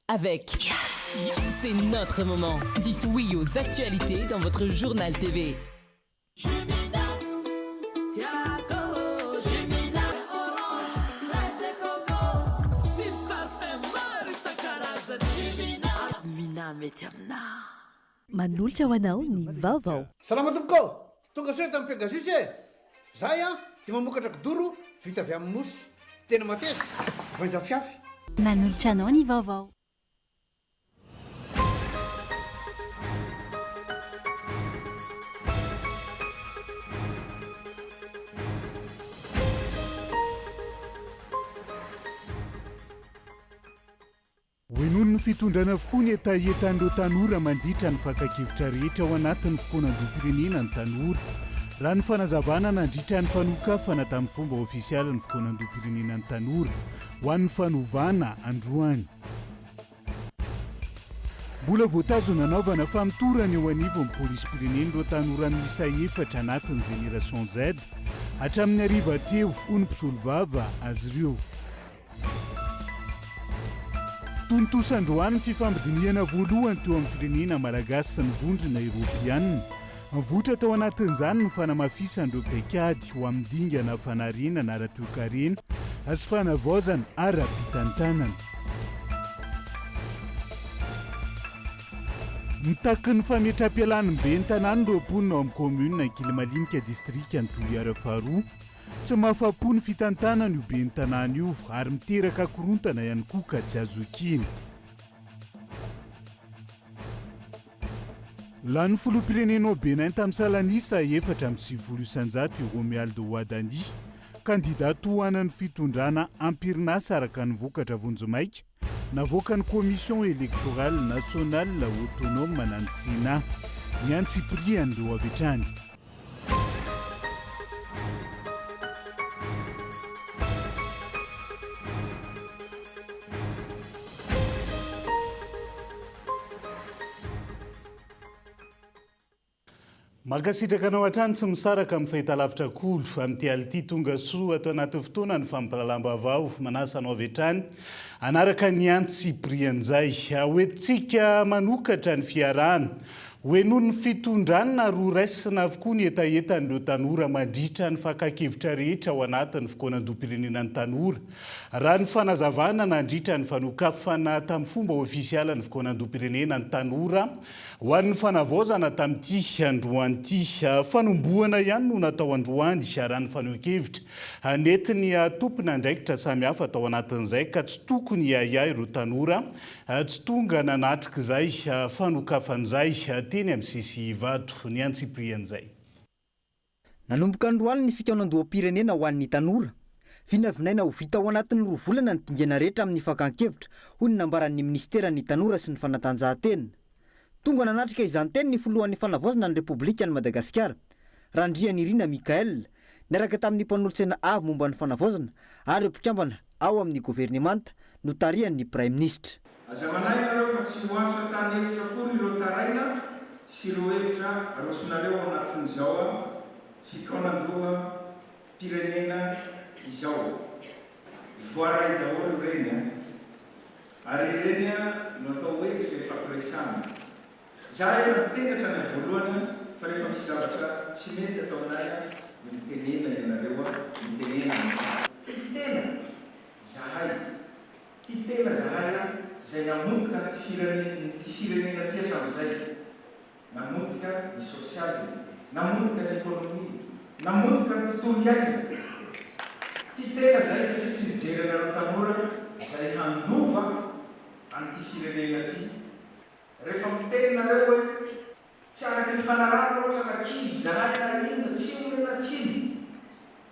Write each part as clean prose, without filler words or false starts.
Avec Yes. C'est notre moment. Dites oui aux actualités dans votre journal TV. Manolotra ho anao ny vaovao. Salama tompoko ô! Tonga soa eto amin'ny Pegasus e! Zahay an dia mamokatra kidoro vita avy amin'ny mousse. Tena mateza, voainjafiafy. Manolotra anao ny vaovao. Hohenoin'ny fitondrana avokoa ny hetahetan'ireo tanora mandritra ny fakan-kevitra rehetra ao anatin'ny fikaonandoham-pirenena ny tanora. Raha ny fanazavana nandritra ny fanokafana tamin'ny fomba ofisialy ny fikaonandoham-pirenena ny tanora ho an'ny fanovana androany. Mbola voatazona hanaovana famotorana eo anivon'ny polisim-pirenena ireo tanora miisa efatra anatin'ny Génération Z hatramin'ny hariva teo, hoy ny mpisolovava azy ireo. Tontosa androany ny fifampidinihana voalohany teo amin'ny firenena malagasy sy ny vondrona eoropeanina. Nivoitra tao anatin'izany ny fanamafisan'ireo paikady ho amin'ny dingana fanarenana ara-toekarena sy fanavaozana ara-pitantanana. Mitaky ny fametram-pialan'ny ben'ny tanàna ireo mponina ao amin'ny kaominina Ankilimalinika, distrikan'i Toliara faharoa. Tsy mahafapo ny fitantanana io ben'ny tanàna io ary miteraka korontana ihany koa ka tsy azo ekena. Lany filoham-pirenena ao Bénin tamin'ny salan'isa 94% i Romuald Wadagni, kandidà tohanan'ny fitondrana am-pirinasa araka ny vokatra vonjimaika navoakan'ny Commission électorale nationale autonome na ny Cena. Ny antsipirihan'ireo avy hatrany. Mankasitraka anao hatrany tsy misaraka amin'ny fahitalavitra Kolo amin'ity alina ity. Tonga soa ato anatin'ny fotoana ny fampahalalam-baovao. Manasa anao avy hatrany hanaraka ny antsipirian'izay. Hoentintsika manokatra ny fiarahana. Hohenoin'ny fitondrana ary horaisina avokoa ny hetahetan'ireo tanora mandritra ny fakan-kevitra rehetra ao anatin'ny fikaonandoham-pirenena ny tanora, raha ny fanazavana nandritra ny fanokafana tamin'ny fomba ofisialy ny fikaonandoham-pirenena ny tanora ho an'ny fanavaozana tamin'ity androany ity. Fanombohana ihany no natao androany raha ny fanehoan-kevitra nentin'ny tompon'andraikitra samihafa tao anatin'izay ka tsy tokony hiahiahy ireo tanora Tsy tonga nanatrika izay fanokafana izay teny amin'ny CCI Ivato ny antsipirian'izay. Nanomboka androany ny fikaonandoham-pirenena ho an'ny tanora. Vinavinaina ho vita ao anatin'ny roa volana ny dingana rehetra amin'ny fakan-kevitra, hoy ny nambaran'ny minisiteran'ny Tanora sy ny fanatanjahantena. Tonga nanatrika izany teny ny filohan'ny Fanavaozana ny Repoblikan'i Madagasikara, Randrianirina Michaël, niaraka tamin'ny mpanolotsaina avo momba ny fanavaozana ary ireo mpikambana ao amin'ny governemanta notarihan'ny Praiminisitra. Aza manahy nareo fa tsy ho antso tany efitra akory ireo taraina sy ireo hevitra arosonareo ao anatin'izao fikaonandoha pirenena izao. Voaray daholo ireny an! Ary ireny no atao hoe endrika ifampiresahana. Za efa niteny hatrany am voalohany fa rehefa misy zavatra tsy mety ataonay dia mitenena ianareo mitenena aminay. Tia tena zahay, tia tena zahay izay namotika an'ity firenena ity firenena ity hatramin'izay. Namotika ny sosialiny, namotika ny ekonomiany, namotika ny tontolo iainana. Tia tena zahay satria tsy nijery anareo tanora izay handova an'ity firenena ity. Rehefa miteny nareo hoe tsy araka ny fanarahana ohatra na kivy izahay na inona, tsy omena tsiny.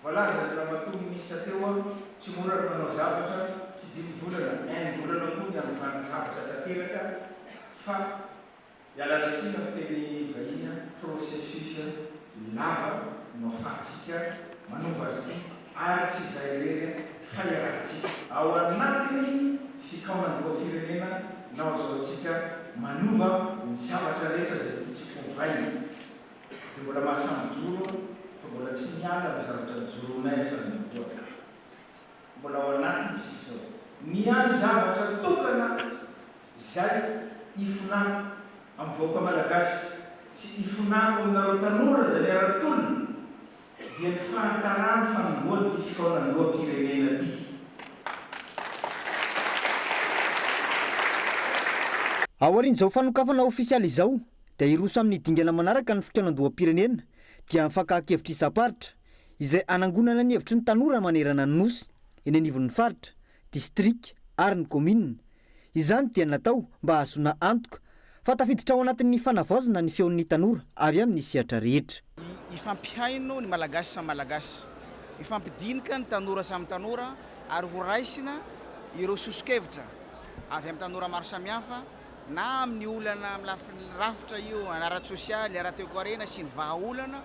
Voalazan'i Ramatoa Minisitra teo tsy mora ny manao zavatra, tsy dimy volana, enim-bolana koa ny hanovana zavatra tanteraka fa Ialana tsiny amin'ny teny vahiny an, processus lava no afahantsika manova azy ity ary tsy izahay irery fa iarahantsika. Ao anatin'ny fikaonandoham-pirenena no ahazoantsika manova ny zavatra rehetra izay tiantsika hovaina. Dia mbola mahasahy mijoro fa mbola tsy miala amin'ny zavatra nijoroanay hatramin'ny voalohany. Mbola ao anatiny isika izao. Ny hany zavatra tokana. Izay ifonako amin'ny vahoaka Malagasy sy ifonako aminareo tanora izay miara-tolona dia ny fahataràn'ny fanombohan'ity fikaonandoham-pirenena ity. Aorian'izao fanokafana ofisialy izao dia hiroso amin'ny dingana manaraka ny fikaonandoham-pirenena dia ny fakàn-kevitra isam-paritra izay hanangonana ny hevitry ny tanora manerana ny Nosy, eny anivon'ny faritra, distrika ary ny kaominina. Izany dia natao mba hahazoana antoka fa tafiditra ao anatin'ny fanavaozana ny feon'ny tanora avy amin'ny sehatra rehetra. Hifampihaino ny Malagasy samy Malagasy, hifampidinika ny tanora samy tanora ary ho raisina ireo soso-kevitra avy amin'ny tanora maro samihafa na amin'ny olana amin'ny lafiny rafitra io, ara-tsosialy, ara-toekarena sy ny vahaolana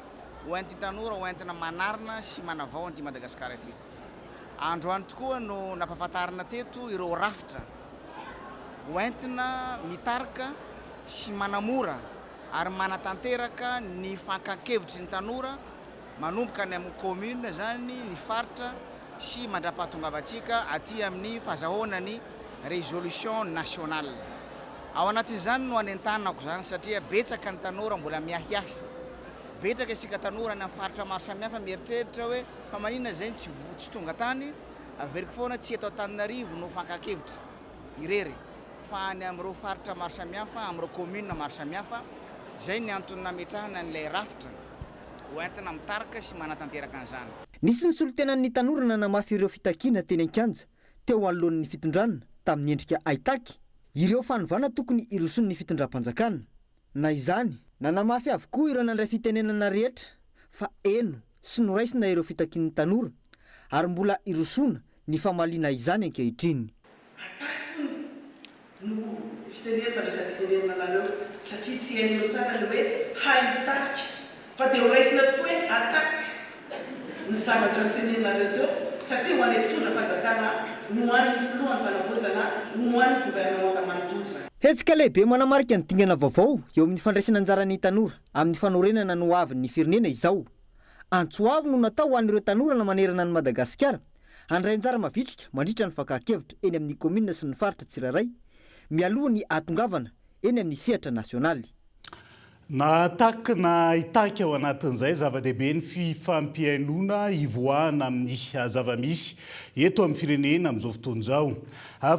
ho entin'ny tanora ho entina manarina sy manavao an'ity Madagasikara ity. Androany tokoa no nampahafantarina teto ireo rafitra ho entina mitarika sy manamora ary manatanteraka ny fankan-kevitry ny tanora manomboka any amin'ny commune izany ny faritra sy mandrapahatongavantsika aty amin'ny fahazahoana ny résolution nationale. Ao anatin'izany no anentanako izany satria betsaka ny tanora mbola miahiahy. Betsaka isika tanora any amin'ny faritra maro samihafa mieritreritra hoe Fa maninona izay no tsy tsy tonga tany? Averiko foana tsy eto Antananarivo no fankan-kevitra irery fa any amin'ireo faritra maro samihafa, amin'ireo commune maro samihafa. Izay ny antony nametrahana an'ilay rafitra ho entina mitarika sy manatanteraka an'izany. Nisy ny solontenan'ny tanora nanamafy ireo fitakiana teny an-kianja teo anoloan'ny fitondrana tamin'ny endrika haitaky ireo fanovana tokony hirosoan'ny fitondram-panjakana. Na izany, nanamafy avokoa ireo nandray fitenenana rehetra fa heno sy noraisina ireo fitakian'ny tanora ary mbola hirosoana ny famaliana izany ankehitriny. Attaque hono no fitenena fandraisam-pitenenana anareo satria tsy henonao tsara le hoe haitarika fa dia ho raisina tokoa hoe attaque ny zavatra noteneninareo teo satria ho anay mpitondra fanjakana ho an'ny filohan'ny fanavaozana ho an'ny gouvernemanta manontolo izany. Hetsika lehibe manamarika ny dingana vaovao eo amin'ny fandraisana anjaran'ny tanora amin'ny fanorenana ny hoavin'ny firenena izao. Antso avo no natao ho an'ireo tanora manerana an'i Madagasikara handray anjara mavitrika mandritra ny fakàn-kevitra eny amin'ny kaominina sy ny faritra tsirairay mialoha ny hahatongavana eny amin'ny sehatra nasionaly. Na taky na hitaky ao anatin'izay, zava-dehibe ny fifampihainoana hivoahana amin'ny zava-misy eto amin'ny firenena amin'izao fotoana izao.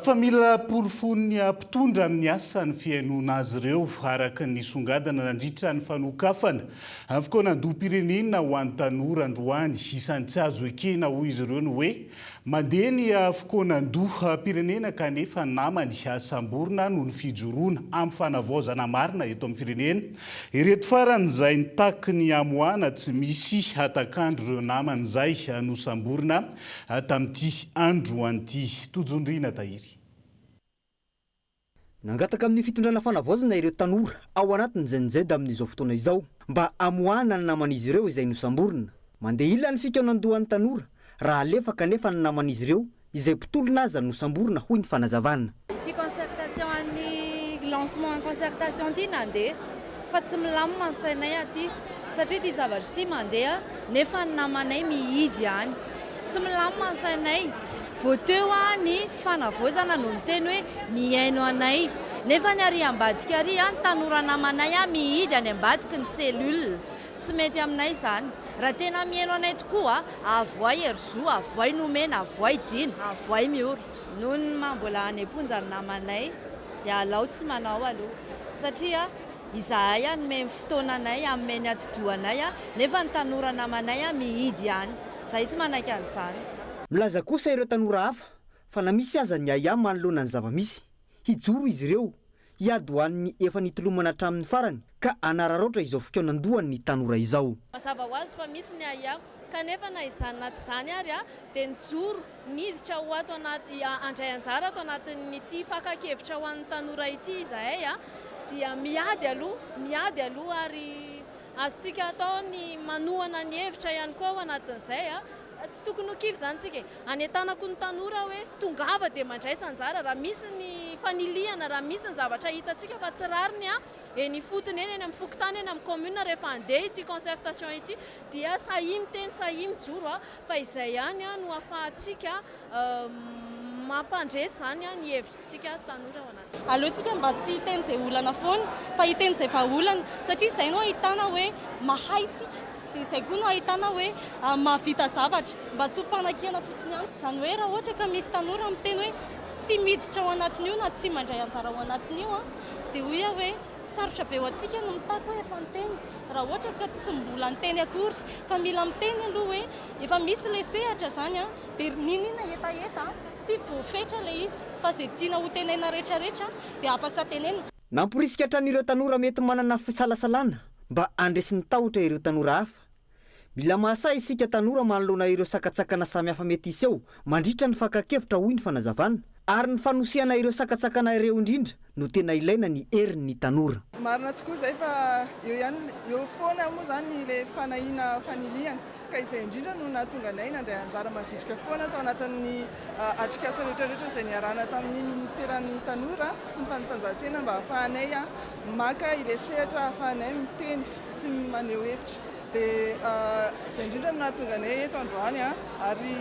Fa mila porofoin'ny mpitondra amin'ny asa ny fihainoana azy ireo, araka ny nisongadina nandritra ny fanokafana ny fikaonandoham-pirenena ho an'ny tanora androany. Isan'ny tsy azo ekena, hoy izy ireo, ny hoe Mandeha ny fikaonandoham-pirenena kanefa namany samborina noho ny fijoroana amin'ny fanavaozana marina eto amin'ny firenena. Ireto farany izay nitaky ny hamoahana tsy misy hatak'andro ireo namany izay nosamborina tamin'ity androany ity. Tojondriana Tahiry. Nangataka amin'ny fitondrana fanavaozana ireo tanora ao anatin'ny Gen Z amin'izao fotoana izao mba hamoahana ny naman'izy ireo izay nosamborina. Mandeha ila ny fikaonandohan'ny tanora raha alefa kanefa ny naman'izy ireo izay mpitolona aza nosamborina hoy ny fanazavana. Ity concertation an'ny lancement en concertation ity nandeha fa tsy milamina ny sainay aty satria ity zavatra ity mandeha nefa ny namanay mihidy ihany. Tsy milamina ny sainay. Vao teo ny fanavaozana no niteny hoe mihaino anay. Nefa ny ary ambadika ary ny tanora namanay mihidy any ambadiky ny cellule. Tsy mety aminay izany. Raha tena mihaino anay tokoa, avoay Herizo, avoay Nomena, avoay Dina, avoay Miora. Noho ny maha mbola any am-ponja ny namanay dia alao tsy manao aloha. Satria Izahay hanome ny fotoananay, hanome ny atidohanay, nefa ny tanora namanay mihidy ihany. Izahay tsy manaiky an'izany. Milaza kosa ireo tanora hafa fa na misy aza ny ahiahy manoloana ny zava-misy, hijoro izy ireo, hiady ho an'ny efa nitolomana hatramin'ny farany ka hanararaotra izao fikaonandohan'ny tanora izao. Mazava ho azy fa misy ny ahiahy, kanefa na izany na tsy izany ary dia nijoro niditra ho ato anaty, handray anjara ato anatin'ity fakan-kevitra ho an'ny tanora ity izahay dia miady aloha, miady aloha ary azontsika atao ny manohana ny hevitra ihany koa ao anatin'izay. Tsy tokony ho kivy izany isika e. Anentanako ny tanora hoe tongava dia mandraisa anjara raha misy ny fanilihana, raha misy ny zavatra hitantsika fa tsy rariny eny ifotony eny, eny amin'ny fokontany, eny amin'ny commune rehefa handeha ity concertation ity dia sahia miteny, sahia mijoro fa izay ihany no ahafahantsika. Mampandresy izany ny hevitritsika tanora ao anatin'izay. Aleontsika mba tsy hiteny izay olana foana fa hiteny izay vahaolana satria izay no ahitana hoe mahay tsika dia izay koa no ahitana hoe mahavita zavatra mba tsy ho mpanakiana fotsiny ihany. Izany hoe raha ohatra ka misy tanora miteny hoe tsy miditra ao anatin'io na tsy mandray anjara ao anatin'io dia hoy aho hoe sarotra be ho antsika no mitaky hoe efa niteny raha ohatra ka tsy mbola niteny akory fa mila miteny aloha hoe efa misy ilay sehatra izany Dia n'inon'inona hetaheta, tsy voafetra ilay izy fa izay tiana ho teneina rehetrarehetra dia afaka tenenina. Namporisika hatrany ireo tanora mety manana fisalasalana mba handresy ny tahotra ireo tanora hafa. Mila mahasahy isika tanora manoloana ireo sakantsakana samihafa mety hiseho mandritra ny fakan-kevitra hoy ny fanazavana. Ary ny fanosehana ireo sakantsakana ireo indrindra no tena ilaina ny herin'ny tanora. Marina tokoa izay fa eo ihany, eo foana moa izany ilay fanahiana fanilihana ka izay indrindra no nahatonga anay nandray anjara mavitrika foana tao anatin'ny atrikasa rehetra rehetra izay niarahana tamin'ny ministeran'ny tanora sy ny fanatanjahantena mba hahafahanay maka ilay sehatra hahafahanay miteny sy maneho hevitra. Dia izay indrindra no nahatonga anay eto androany ary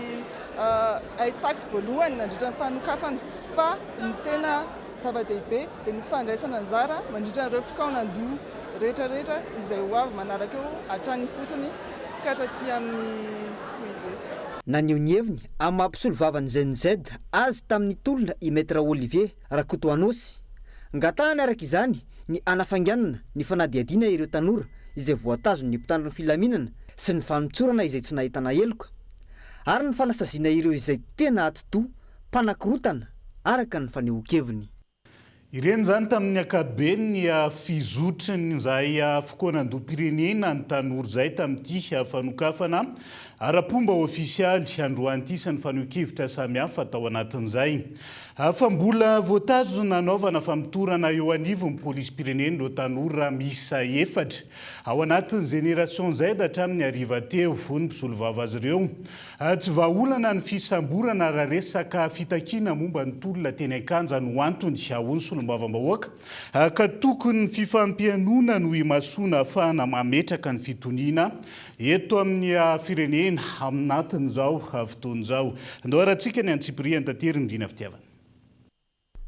haitaky voalohany nandritra ny fanokafana fa ny tena zava-dehibe dia ny fandraisana anjara mandritra ireo fikaonan-doha rehetra rehetra izay ho avy manaraka eo hatrany ifotony ka hatraty amin'ny foibe. Naneho ny heviny amin'ny maha mpisolovavan'ny Gen Z azy tamin'ny tolona i Maître Olivier Rakotoanosy. Ngatahany araka izany ny hanafainganana ny fanadihadiana ireo tanora izay voatazon'ny mpitandro ny filaminana sy ny famotsorana izay tsy nahitana heloka ary ny fanasaziana ireo izay tena atidoha mpanakorotana araka ny fanehoan-keviny. Ireny izany tamin'ny ankapobeny ny fizotrin'izay fikaonandoham-pirenena ny tanora izay tamin'ity fanokafana ara-pomba ofisialy androany ity sy ny fanehoan-kevitra samihafa tao anatin'izay. Fa mbola voatazona hanaovana famotorana eo anivon'ny polisim-pirenena ireo tanora miisa efatra ao anatin'ny Génération Z hatramin'ny hariva teo, hoy ny mpisolovava azy ireo. Tsy vahaolana ny fisamborana raha resaka fitakiana momba ny tolona teny an-kanja no antony, hoy ny solombavambahoaka, ka tokony ny fifampihainoana no imasoana ahafahana mametraka ny fitoniana Eto amin'ny firenena, anatin'izao fotoana izao. Andao harantsika ny antsipiriany taterin'i Rina Fitiavana.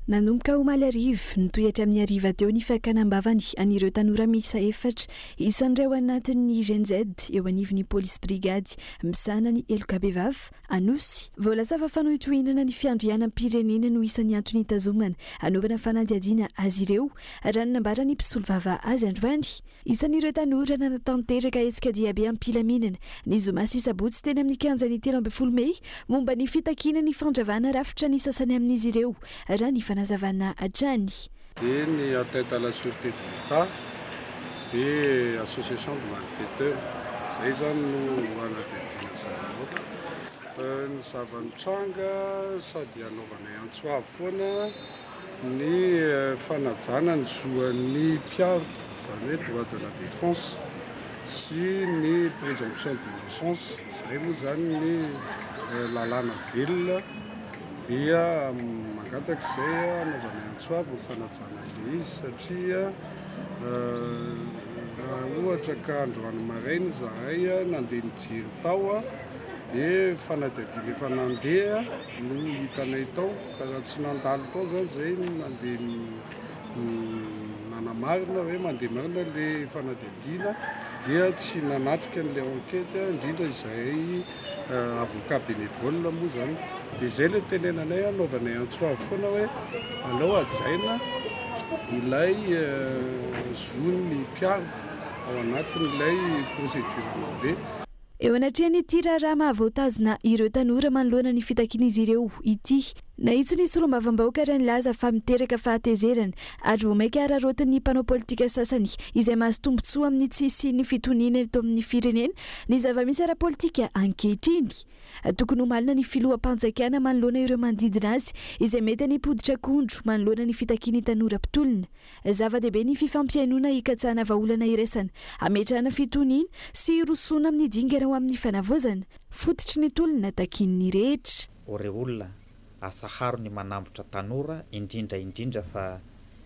Nanomboka omaly hariva, nitohy hatramin'ny hariva teo ny fakana am-bavany an'ireo tanora miisa efatra isan'ireo ao anatin'ny Gen Z eo anivon'ny polisy brigady misahana ny heloka bevava, Anosy. Voalaza fa fanohitohinana ny fiandrianam-pirenena no isan'ny antony hitazomana hanaovana fanadihadiana azy ireo, raha ny nambaran'ny mpisolovava azy androany. Isan'ireo tanora nanatanteraka hetsika diabe am-pilaminana ny zoma sy sabotsy teny amin'ny kianjan'ny 13 mey momba ny fitakiana ny fandravana rafitra ny sasany amin'izy ireo, raha ny fanazavana hatrany. Dia ny atteinte à la sûreté de l'Etat, dia association de malfaiteurs. Izay izany no hanadihadiana zareo ao. Ny zava-nitranga sady hanaovanay antso avo foana. Ny fanajana ny zoan'ny mpiaro, izany hoe droit de la défense, sy ny présomption d'innocence, izay moa izany ny lalàna velona dia mangataka izay hanaovana antso avo ny fanajana an'ilay izy satria raha ohatra ka androany maraina izahay nandeha nijery tao dia fanadihadiana efa nandeha no hitanay tao. Ka raha tsy nandalo tao zany zay nandeha nanamarina hoe mandeha marina le fanadihadiana dia tsy nanatrika an'le enquête indrindra izahay avocat bénévole moa zany. Dia izay le tenenanay anaovanay antso avo foana hoe alao hajaina ilay zon'ny mpiaro ao anatin'ilay procédure mandeha. Eo anatrehan'ity raharaha mahavoatazona ireo tanora manoloana ny fitakian'izy ireo ity, nahitsy ny solombavambahoaka raha nilaza fa miteraka fahatezerana ary vao mainka araraotin'ny mpanao politika sasany izay mahazo tombontsoa amin'ny tsy hisian'ny fitoniana eto amin'ny firenena ny zava-misy ara-politika ankehitriny. Tokony ho malina ny filoham-panjakana manoloana ireo manodidina azy izay mety hanipoditra akondro manoloana ny fitakian'ny tanora mpitolona. Zava-dehibe ny fifampihainoana hikatsahana vahaolana iraisana, hametrahana fitoniana sy hirosoana amin'ny dingana ho amin'ny fanavaozana, fototry ny tolona takian'ny rehetra. O re olona, asaharo ny manambotra tanora indrindra indrindra fa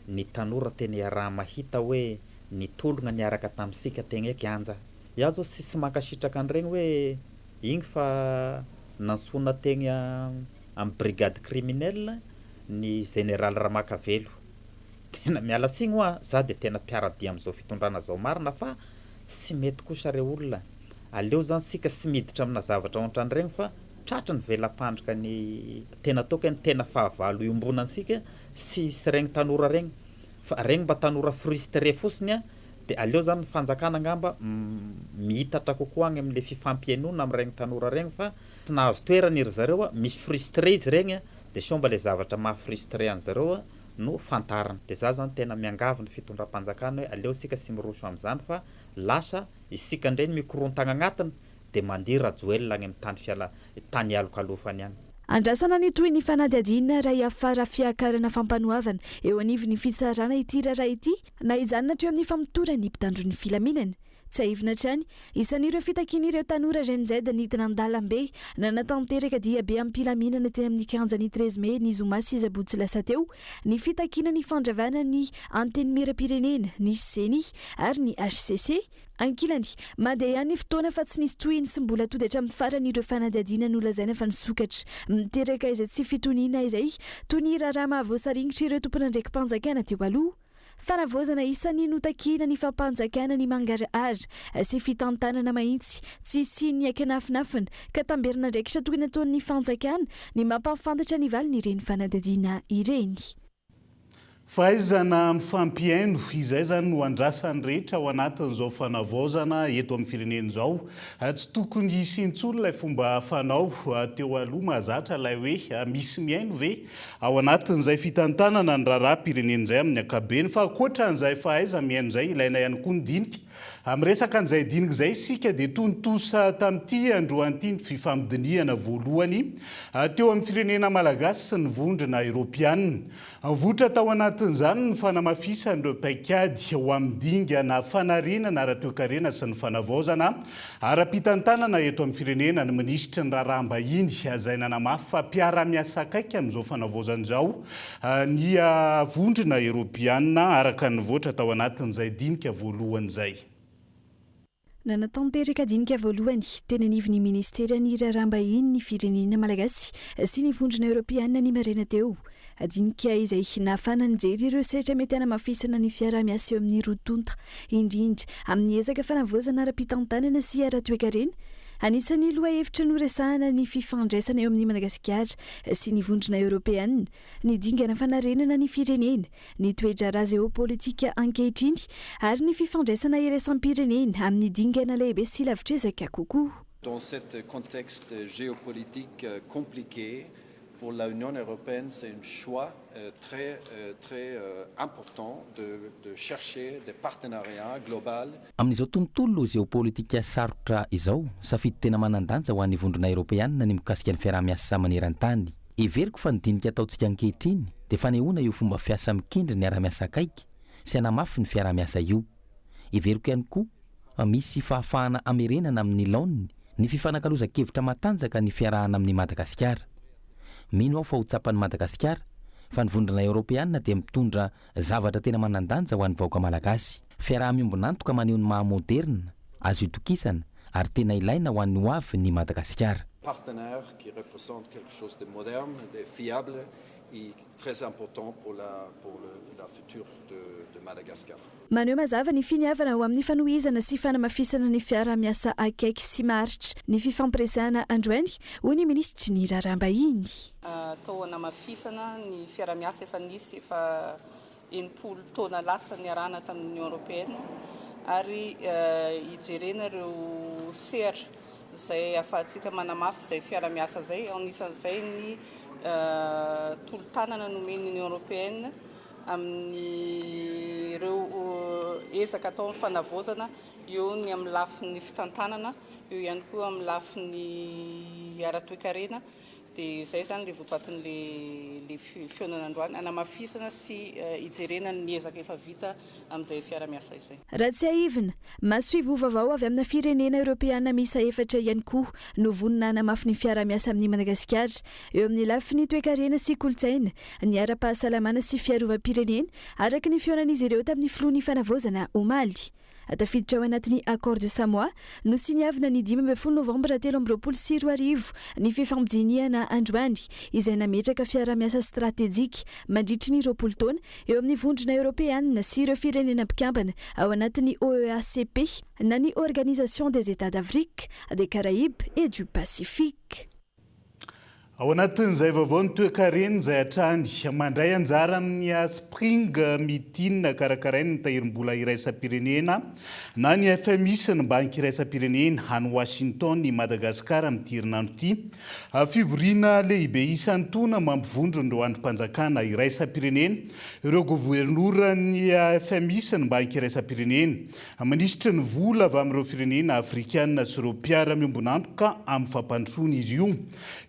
ny tanora tena iaraha mahita hoe nitologna niaraka tamintsika tegna kianja. Iaho zao tsisy mankasitraka an'iregny hoe igny fa nantsoina tegna. amin'ny brigade criminelle ny général Ramakavelo. Tena miala tsiny hoa, za dia tena mpiara-dia amin'izao fitondrana zao marina fa tsy mety kosa re olona, aleo zany sika tsy miditra amina zavatra ohatran'ireny fa tratry ny vela-pandrika ny tena ataoko hoe ny tena fahavalo iombonantsika sy sy regny tanora regny fa regny mba tanora frustré fotsiny a de aleo zany ny fanjakana angamba mihitatra kokoa agny amle fifampihainoana amregny tanora regny fa tsy nahazo toerana iry zareo a, misy frustré izy regny a de sao mba le zavatra maha frustré anzareo a no fantarina. De za zany tena miangavy ny fitondram-panjakana hoe aleo isika tsy miroso amzany fa lasa isika ndray no mikorontagna agnatiny de mandeha Rajoelina agny am tany fiala tany ialokalofany agny. Andrasana ny tohin'ny fanadihadiana raha hiafara fiakarana fampanoavana eo anivon'ny fitsarana ity raharaha ity na hijanona hatreo amin'ny famotoran'ny mpitandro ny filaminana. Tsiahivina hatrany, isan'ireo fitakian'ireo tanora Gen Z nidina an-dalambe nanatanteraka diabe am-pilaminana teny amin'ny kianjan'ny treize mai ny zoma sy sabotsy lasa teo ny fitakiana ny fandravana ny Antenimierampirenena, ny Ceni ary ny hcc. Ankilany, mandeha ihany ny fotoana fa tsy nisy tohiny sy mbola tody hatramin'ny farany ireo fanadihadiana nolazaina fa nisokatra. Miteraka izay tsy fitoniana izay, toy ny raharaha mahavoasaringotra ireo tompon'andraiki-panjakana teo aloha. Fanavaozana isan'ny notakiana ny fampanjakana ny mangarahara sy fitantanana mahitsy, tsy hisian'ny ankinafinafina, ka tamberin'andraikitra tokony hataon'ny fanjakana ny mampahafantatra ny valin'ireny fanadihadiana ireny. Fahaizana mifampihaino, izay izany no andrasan'ny rehetra ao anatin'izao fanavaozana eto amin'ny firenena izao. Tsy tokony hisy intsony ilay fomba fanao teo aloha mahazatra ilay hoe misy mihaino ve ao anatin'izay fitantanana ny raharaham-pirenena izay amin'ny ankapobeny. Fa ankoatran'izay fahaiza-mihaino izay, ilaina ihany koa ny dinika. Miresaka an'izay dinika izay isika dia tontosa tamin'ity androany ity ny fifampidinihana voalohany teo amin'ny firenena malagasy sy ny vondrona eoropeanina. Nivoitra tao anatin'izany ny fanamafisan'ireo paikady ho amin'ny dingana fanarenana ara-toekarena sy ny fanavaozana ara-pitantanana eto amin'ny firenena ny minisitry ny raharaham-bahiny izay nanamafy fa mpiara-miasa akaiky amin'izao fanavaozana izao Ny Vondrona Eoropeana, araka ny nivoatra tao anatin'izay dinika voalohany izay. Nanatanteraka dinika voalohany teny anivon'ny Ministeran'ny Raharaham-bahiny ny firenena malagasy sy ny Vondrona Eoropeana ny maraina teo. Dinika izay nahafahana nijery ireo sehatra mety hanamafisana ny fiaraha-miasa eo amin'ny roa tonta, indrindra amin'ny ezaka fanavaozana ara-pitantanana sy ara-toekarena. Anisan'ny lohahevitra noresahana ny fifandraisana eo amin'i Madagasikara sy ny Vondrona Eoropeana, ny dingana fanarenana ny firenena, ny toe-draharaha jeopolitika ankehitriny ary ny fifandraisana iraisam-pirenena amin'ny dingana lehibe sy lavitr'ezaka kokoa. Dans cet contexte géopolitique compliqué, pour la Union européenne, c'est un choix très très important de de chercher des partenariats global. Amin'izao tontolo jeopolitika sarotra izao, safidy tena manan-danja ho an'ny Vondrona Eoropeanina ny mikasika ny fiaraha-miasa maneran-tany. Heveriko fa ny dinika ataontsika ankehitriny dia fanehoana io fomba fiasa mikendry ny hiara-miasa akaiky sy hanamafy ny fiaraha-miasa io. Heveriko ihany koa fa misy fahafahana hamerenana amin'ny laoniny ny fifanakalozan-kevitra matanjaka ny fiarahana amin'i Madagasikara. Mino aho fa ho tsapan'i Madagasikara fa ny Vondrona Eoropeana dia mitondra zavatra tena manan-danja ho an'ny vahoaka malagasy. Fiaraha-miombon'antoka maneho ny maha moderina, azo itokisana ary tena ilaina ho an'ny ho avin'i Madagasikara. Partenaire qui représente quelque chose de moderne, de fiable et très important pour la pour le la future de de Madagascar. Maneho mazava ny finiavana ho amin'ny fanohizana sy fanamafisana ny fiaraha-miasa akaiky sy maharitra ny fifampiresahana androany, hoy ny minisitry ny Raharaham-bahiny. Atao hanamafisana ny fiaraha-miasa efa nisy efa 60 taona lasa niarahana tamin'ny Union Européenne ary hijerena ireo sehatra izay ahafahantsika manamafy izay fiaraha-miasa izay, anisan'izay ny tolo-tanana nomen'ny Union Européenne amin'ireo ezaka atao amin'ny fanavaozana, eo ny amin'ny lafiny fitantanana, eo ihany koa amin'ny lafiny ara-toekarena. Dia izay izany ilay votoatin'ilay fihaonana androany, hanamafisana sy hijerena ny ezaka efa vita amin'izay fiara-miasa izay. Raha tsiahivina, masoivoho vaovao avy amina firenena eoropeana miisa efatra ihany koa no vonona hanamafy ny fiaraha-miasa amin'i Madagasikara eo amin'ny lafiny toekarena sy kolontsaina, ny ara-pahasalamana sy fiarovam-pirenena, araka ny fihaonan'izy ireo tamin'ny filohan'ny Fanavaozana omaly. Tafiditra ao anatin'ny Accord de Samoa, nosiniavina ny 15 novambra 2023 ny fifampidinihana androany, izay nametraka fiaraha-miasa stratejika mandritry ny 20 taona eo amin'ny Vondrona Eoropeanina sy ireo firenena mpikambana ao anatin'ny OEACP na ny Organisation des Etats d'Afrique, des Caraïbes et du Pacifique. Ao anatin'izay vaovao ny toekarena izay hatrany mandray anjara amin'ny Spring Meeting karakarain'ny Tahirim-bola iraisam-pirenena na ny FMI sy ny Banky iraisam-pirenena any Washington i Madagasikara amin'ity herinandro ity. Fivoriana lehibe isan-taona mampivondrona ireo andrim-panjakana iraisam-pirenena, ireo governoran'ny FMI sy ny Banky iraisam-pirenena, Minisitry ny vola avy amin'ireo firenena afrikana sy ireo mpiara-miombon'antoka amin'ny fampandrosoana izy io.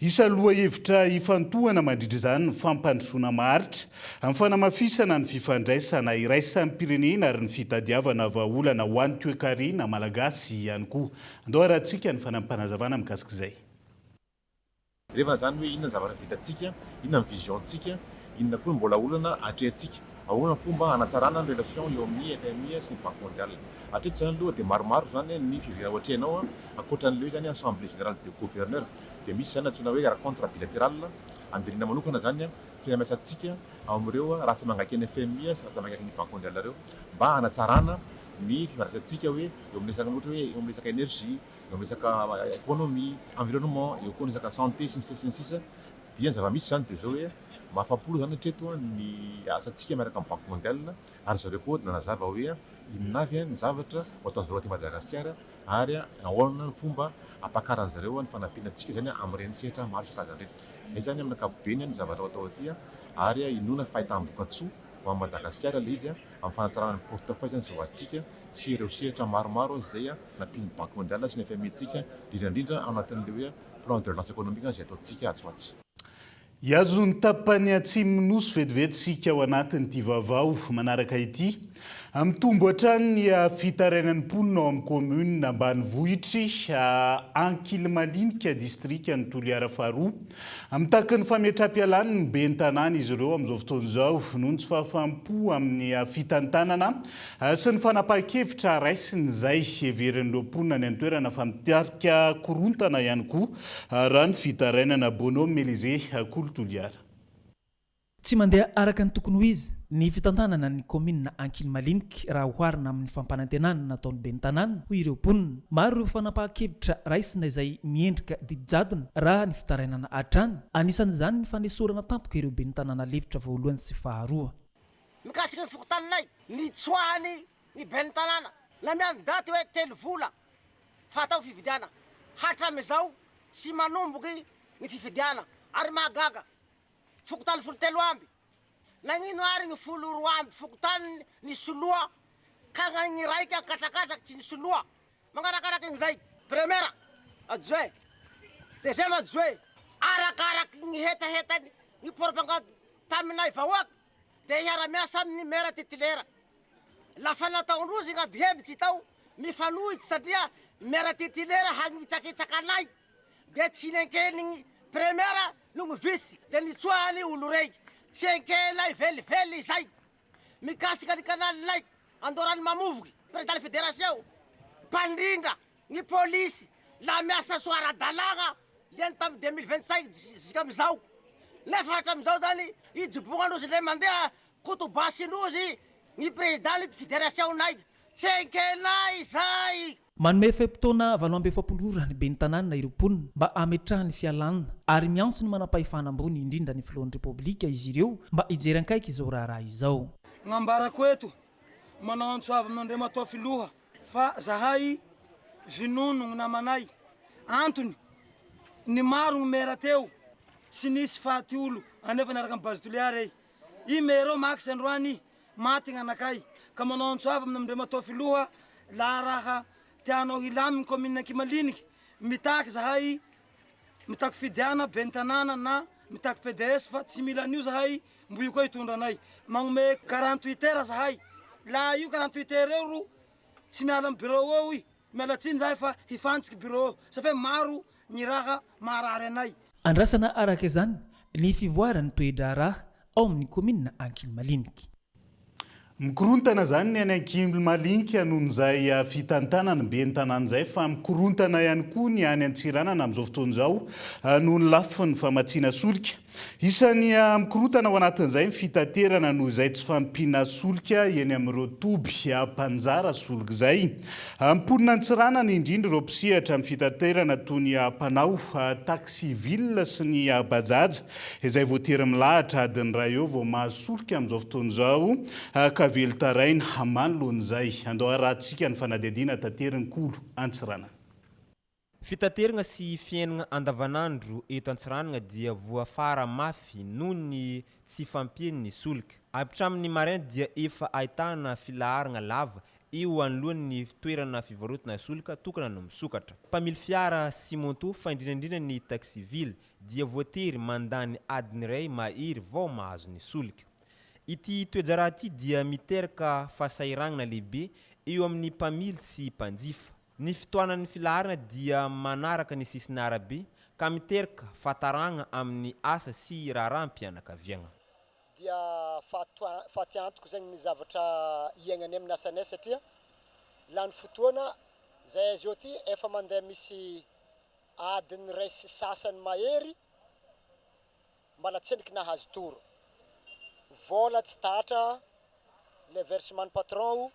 Isan'ny lohahevitra ifantohana mandritra izany ny fampandrosoana maharitra, ny fanamafisana ny fifandraisana iraisam-pirenena ary ny fitadiavana vahaolana ho an'ny toekarena malagasy ihany koa. Andao harahantsika ny fanampim-panazavana mikasika izay. Jerevana izany hoe inona ny zavatra vitantsika, inona ny vision-tsika, inona koa no mbola olana atrehantsika, ahoana ny fomba hanatsarana ny relation eo amin'ny FMI sy ny Banque mondiale. Hatreto izany aloha dia maromaro izany ny fivoriana ho atrehinao ankoatra an'ilay hoe izany assemblée générale de gouverneurs dia misy izany antsoina hoe rencontre bilatérale andinihina manokana izany ny fiarahamiasantsika ao amin'ireo ratsa-mangaikin'ny FMI sy ratsa-mangaikin'ny Banque mondiale ireo mba hanatsarana ny fifandraisantsika hoe eo amin'ny resaka ohatra hoe eo amin'ny resaka énergie, eo amin'ny resaka économie, environnement, eo koa ny resaka santé sy ny sisa sy ny sisa dia ny zava-misy izany dia izao hoe mahafapo aloha izany hatreto ny asantsika miaraka amin'ny banque mondiale ary zareo koa dia nanazava hoe inona avy ny zavatra ho ataon'zareo aty Madagasikara ary ahoana ny fomba hampakaran'zareo ny fanampiana antsika izany amin'ireny sehatra maro isan-karazany ireny. Izay izany amin'ny ankapobeny ny zavatra ho atao aty ary inoana fa ahitam-bokatsoa ho an'i Madagasikara ilay izy amin'ny fanatsarana ny portefeuille izany izay ho azontsika sy ireo sehatra maromaro izay nampian'ny Banky Mondiale sy ny FMI antsika, indrindra indrindra ao anatin'ilay hoe plan de relance économique izay ataontsika atsy ho atsy. Hihazo ny tapany atsimon'ny Nosy vetivety isika ao anatin'ity vaovao manaraka ity. Mitombo hatrany ny fitarainan'ny mponina ao amin'ny kaominina ambanivohitr'i Ankilimalinika, distrikan'i Toliara faharoa. Mitaky ny fametraham-pialany ny ben'ny tanàna izy ireo amin'izao fotoana izao noho ny tsy fahafaham-po amin'ny fitantanana sy ny fanapahan-kevitra raisiny izay heverin'ireo mponina any an-toerana fa mitarika korontana ihany koa raha ny fitarainana. Bonhomme Elysée, Kolo Toliara. Tsy mandeha araka ny tokony ho izy ny fitantanana ny kaominina Ankilimaliniky raha oharina amin'ny fampanantenana nataon'ny ben'ny tanàna, hoy ireo mponina. Maro ireo fanapahan-kevitra raisina izay miendrika didy jadona raha ny fitarainana hatrany. Anisan'izany ny fanesorana tampoka ireo ben'ny tanàna lefitra voalohany sy faharoa. Mikasika ny fokontaninay, nitsoahany ny ben'ny tanàna, namiany daty hoe telo vola fa hatao fifidianana. Hatramin'izao tsy manomboky ny fifidianana ary mahagaga Fokontany 13 amby. Nagnino ary gny 12 amby fokontany nisoloa ka gny raika Ankatrakatraky tsy nisoloa? Magnarakaraky gn'izay, première adjoint, deuxième adjoint, arakaraky gny hetahetany gny propagande taminay vahoaky de hiara-miasa aminy maire titulaire. Lafa nataondrozy gny ady hevitsy tao, mifanohitsy satria maire titulaire hagnitsakitsaka anay. Dia tsy nenkenigny première no gny vice dia nitsoahany olo rey tsy enkenay velively izay mikasika ny canal lay andorany mamovoky président ny fédération mpandrindra ny polisy la miasa soa ara-dalagna liany tamy 2025 jusqu'amizao nefa hatramizao zany ijibognandrozy ndray mandeha kotobasindrozy ny président ny fédération nay tsy enkenay izay. Manome fe-potoana 48 ora ny ben'ny tanàna ireo mponina mba hametrahany fialana ary miantso ny manampahefana ambony indrindra ny filohan'ny Repoblika izy ireo mba hijery ankaiky izao raharaha izao. Gn'ambarako eto, manao antso avo amin'Andriamatoa Filoha fa zahay vinono gny namanay, antony, ny maro gny mera teo tsy nisy faty olo anefa niaraka am base Toliara ei, i mera eo max androany Maty gn'anakay, ka manao antso avo aminy Andriamatoa Filoha laha raha tianao hilamigny commune Ankimaliniky, mitaky zahay mitaky fidiana ben'ny tanàna na mitaky PDS fa tsy mila an'io zahay mbo io koa hitondra anay. Magnomey 48 heures zahay, laha io 48 heures io ro tsy miala amy bureau eo i, miala tsiny zahay fa hifantsiky bureau eo, safe maro ny raha maharary anay. Andrasana araka izany ny fivoaran'ny toe-draharaha ao amin'ny kaominina Ankilimaliniky. Mikorontana izany ny any Ankilimalinika noho izay fitantanan'ny ben'ny tanàna izay fa mikorontana ihany koa ny any Antsiranana amin'izao fotoana izao noho ny lafiny famatsiana solika. Isan'ny mikorontana ao anatin'izay ny fitaterana noho izay tsy fahampiana solika eny amin'ireo toby mpanjara solika izay. Mponina Antsiranana indrindra ireo mpisehatra amin'ny fitaterana toy ny mpanao taxi ville sy ny bajaj izay voatery milahatra adiny iray eo vao mahazo solika amin'izao fotoana izao ka velon-taraina manoloana izay. Andao harahantsika ny fanadihadiana taterin'i Kolo Antsiranana. Fitaterana sy fiainana andavanandro eto Antsiranana dia voafara mafy noho ny tsy fampian'ny solika. Hatramin'ny maraina dia efa ahitana filaharana lava eo anoloan'ny toerana fivarotana solika tokana no misokatra. Mpamily fiara sy moto fa indrindra indrindra ny taxi-ville dia voatery mandany adiny iray mahery vao mahazo ny solika. Ity toe-draharaha ity dia miteraka fahasahiranana lehibe eo amin'ny mpamily sy mpanjifa. Ny fitohanan'ny filaharana dia manaraka ny sisin'arabe ka miterka fahataragna amin'ny asa sy raharaham-pianakaviagna. Dia fatiantoka zegny ny zavatra iaignanay amin'ny asanay satria lany fotoana zay aizy eo ty efa mandeha misy Adiny iray sy sasany mahery mbala tsendriky nahazo toro. Vola tsy tatra le versement ny patron o,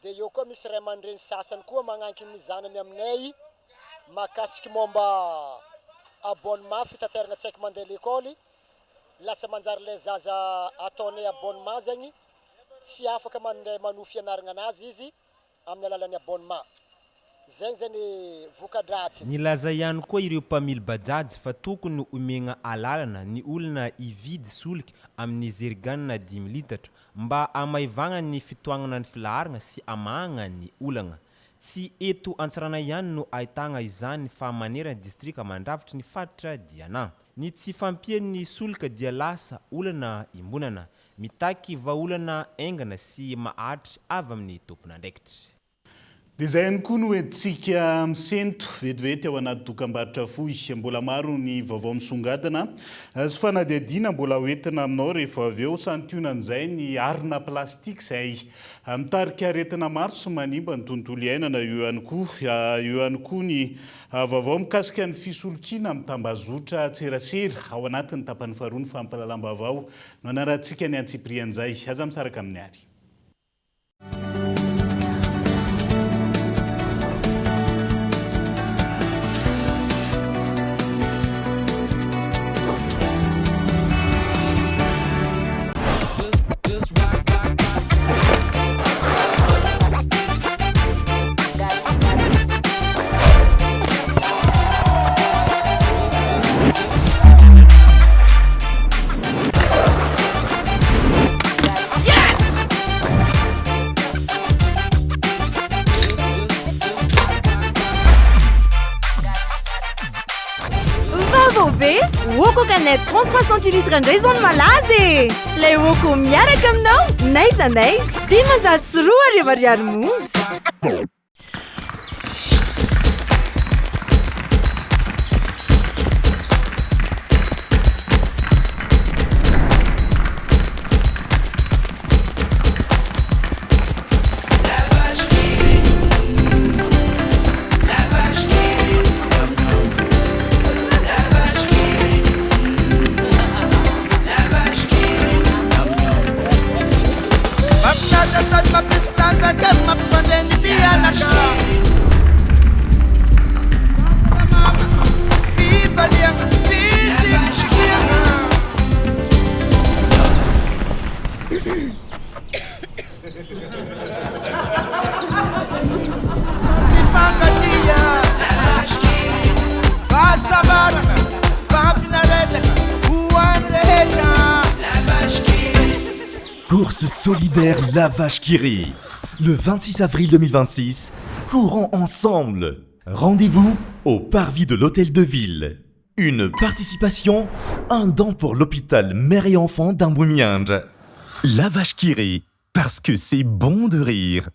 de eo koa misy ray aman-dreny sasany koa magnankiny ny zanany aminay makasiky momba abonnement fitaterana tsy haiko mandeha lekôly, lasa manjary le zaza ataonay abonnement zegny tsy afaka mandeha manohy fianaragna anazy izy amin'ny alalan'ny abonnement. Zegny zany voka-dratsiny. Nilaza ihany koa ireo mpamily bajaj fa tokony omegna alalana ny olona hividy solika amin'ny zeriganina dimy litatra mba hamaivagna ny fitohagnana ny filaharagna sy hamahagna ny olagna. Tsy eto Antsiranana ihany no ahitagna izany fa manerana distrika mandrafitry ny faritra Diana. Ny tsy fahampian'ny solika dia lasa olana iombonana. Mitaky vahaolana haingana sy maharitra avy amin'ny tompon'andraikitra. Dia izay ihany koa no entintsika misento vetivety ao anaty dokambarotra fohy. Mbola maro ny vaovao misongadina sy fanadihadiana mbola ho entina aminao rehefa avy eo. Santionan'izay ny harona plastika izay mitarika aretina maro sy manimba ny tontolo iainana. Eo ihany koa eo ihany koa ny vaovao mikasika ny fisolokiana amin'ny tambazotra tserasera ao anatin'ny tapany faharoa ny fampahalalam-baovao No anarahantsika ny antsipirian'izay. Aza misaraka amin'ny ary. Vaovao be! Woko canette 33 centilitres indray izao no malaza e! Ilay Woko miaraka aminao n'aiza n'aiza! 2500 ariary monja! Mahafinaritra sady mampisy tanjaka mampifandray ny mpianaka. Fahasalamana, fifaliana, fitsikitsikiana. Mifankatia, fahasambarana, fahafinaretana ho an'ny rehetra. Course solidaire La Vache qui rit. Le 26 avril 2026, courons ensemble. Rendez-vous au parvis de l'hôtel de ville. Une participation, un don pour l'hôpital Mère et Enfant d'Ambohimiandra. La Vache qui rit, parce que c'est bon de rire.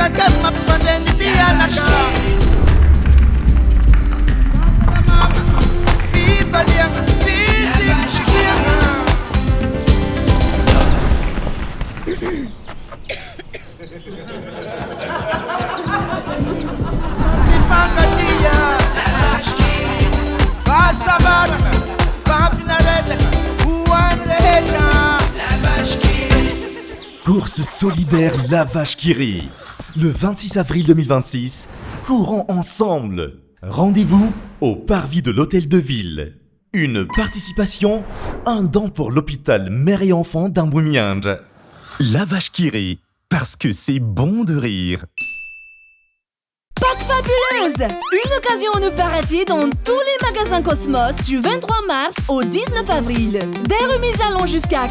tanjaka mampifandray ny mpianaka. Fahasalamana, fifaliana, fitsikitsikiana. Mifankatia, fahasambarana, fahafinaretana ho an'ny rehetra. Course solidaire La Vache qui rit. Le 26 avril 2026, courons ensemble. Rendez-vous au parvis de l'Hôtel de Ville. Une participation, un don pour l'hôpital Mère et Enfant d'Ambohimiandra. La Vache qui rit, parce que c'est bon de rire. Pâques fabuleuse! Une occasion à ne pas rater dans tous les magasins Cosmos du 23 mars au 19 avril. Des remises allant jusqu'à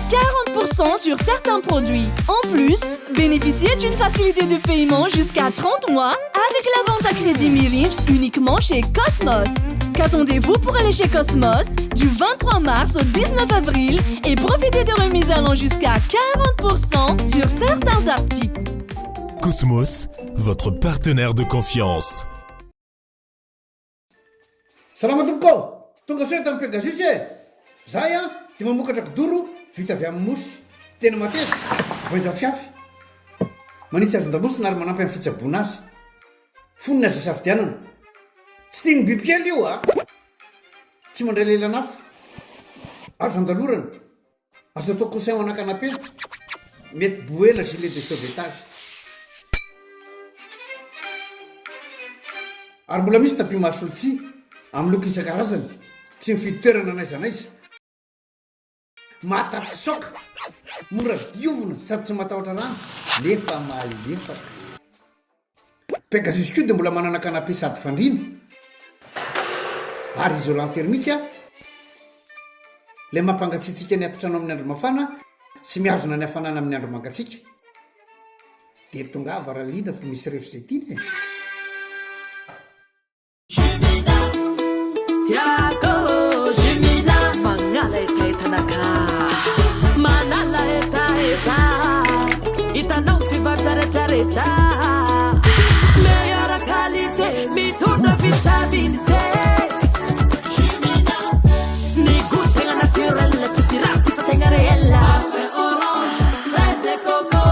40% sur certains produits. En plus, bénéficiez d'une facilité de paiement jusqu'à 30 mois avec la vente à crédit Mirage uniquement chez Cosmos. Qu'attendez-vous pour aller chez Cosmos du 23 mars au 19 avril et profiter de remises allant jusqu'à 40% sur certains articles. Cosmos, votre partenaire de confiance. Salama tompoko ô! Tonga soa eto amin'ny Pegasus e! Zahay an dia mamokatra kidoro vita avy amin'ny mousse. Tena mateza, voainja fiafy. Manitsy hazon-damosina ary manampy amin'ny fitsaboana azy. Fonony azo isafidianana. Tsy tian'ny bibikely io a! Tsy mandray lelan'afo. Azo andalorana. Azo atao coussin ho ana canapé. Mety bouée na gilet de sauvetage. Ary mbola misy tapis mahasolo tsihy, amin'ny loko isan-karazany. Tsy mifidy toerana n'aiza n'aiza. Mahatafitsoaka, mora diovina sady tsy matahotra rano nefa malefaka. Pegasus koa dia mbola manana canapé sady fandriana ary isolant thermique ilay mampangatsiatsiaka ny atitrano amin'ny andro mafana sy mihazona ny hafanana amin'ny andro mangatsiaka. Dia tongava raha liana fa misy ref izay tiana e! Jumina, tiako Jumina, manala hetahetanakà, manala hetaheta, hitanao mpivarotra retraretra, meilleure qualité, mitondra vitamine C. Jumina, ny goût tegna naturel, tsy pirate fa tegna réel. Parfum orange, fraise et coco,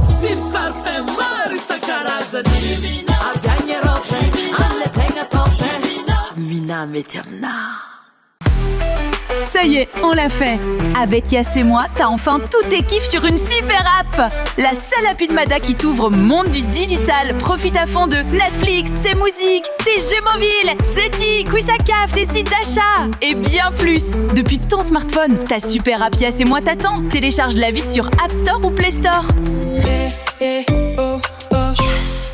sy parfum maro isan-karazany. Jumina. Avy agny Europe, any le tegna top. Mina mety aminà. Ça y est, on l'a fait Avec Yas et moi, t'as enfin tous tes kiffs sur une super app La seule appli de Mada qui t'ouvre au monde du digital. Profite à fond de Netflix, tes musiques, tes jeux mobiles, Zety, Quizakaf, tes sites d'achat et bien plus Depuis ton smartphone, ta super app Yas et moi t'attend. Télécharge-la vite sur App Store ou Play Store. Eh, oh, oh. Yes.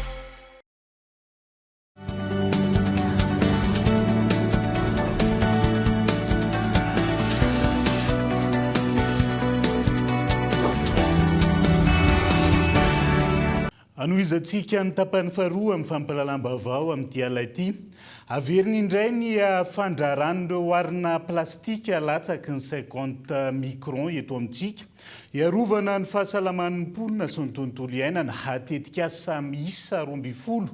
Anohizantsika ny tapany faharoa amin'ny fampahalalam-baovao amin'ity alina ity. Averiny indray ny fandraran'ireo arina plastika latsaky ny cinquante microns eto amintsika. Hiarovana ny fahasalaman'ny mponina sy ny tontolo iainana, tetikasa miisa 12